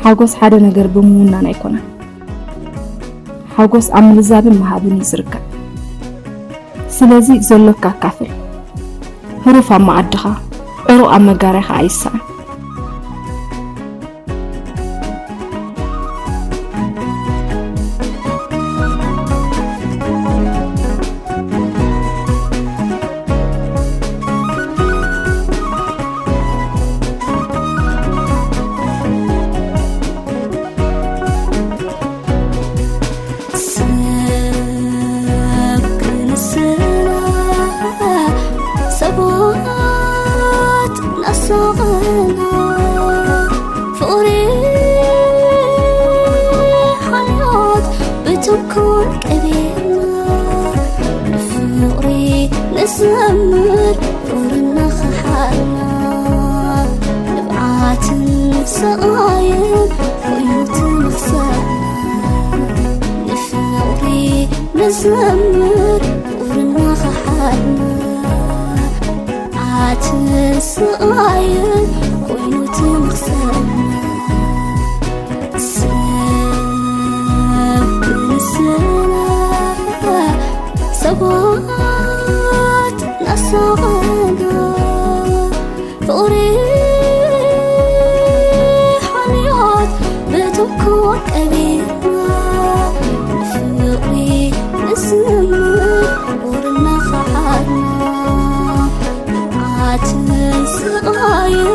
ሓጎስ ሓደ ነገር ብምውናን ኣይኮነን። ሓጎስ ኣብ ምልዛብን ምሃብን እዩ ዝርከብ። ስለዚ ዘሎካ ኣካፍል። ህሩፍ ኣብ መኣድኻ፣ ዕሩቕ ኣብ መጋረይኻ ኣይሰኣን። ኩን ቀቢርና ንፍቕሪ ንዘምር ፍቕርና ኸሓልና ንብዓትን ስቓይን ኮይኑ ትንኽሰልና ንፍቕሪ ንዘምር ፍቕርና ኸሓልና ንብዓትን ስቓይን ኮይኑ ትንኽሰልና ሰብ ክንስና ሰባት ናሳቐና ፍቕሪ ሓልዮት ብትኩር ቀቢርና ንፍቕሪ ንስምር ፍቕርና ኸሓድና ንብዓትን ስቓይን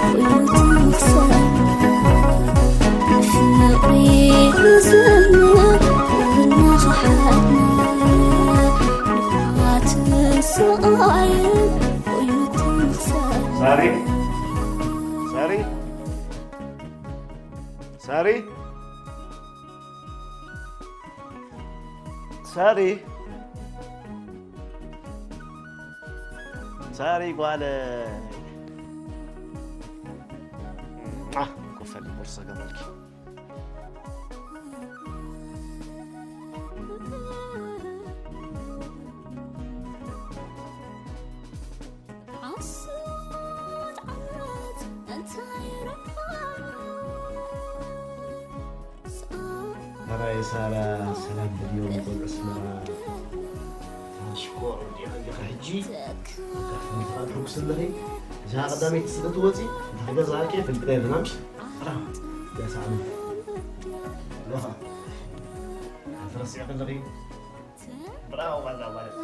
ኮይኑ ትንኽሰልና ፍቕሪ ንስምር ፍቕርና ኸሓድና ንብዓትን ስቓይን ኮይኑ ትንኽሰልና ሳሪ ሳሪ ሳሪ ሳሪ ሳሪ ጓለ አ፣ ኮፈል ቦርሳ ገበልኪ ሓሶት ዓመት እንታይ ረብሓ ሓራይ ሳራ ሰላም ድልዮም ቆልዑ ኣስመራ ታሽኮር ዲኻ ዲኻ ሕጂ ትሕጉስ ኣለኺ እዛ ቀዳመይቲ ስለ ትወፂ እንተ ክገዛእኪ ፍልጥና የብልናምሽ ራማ ገሳዕኒ ሎኻ ኣትረሲዕ ከለኺ ብራቮ ባዛ ማለት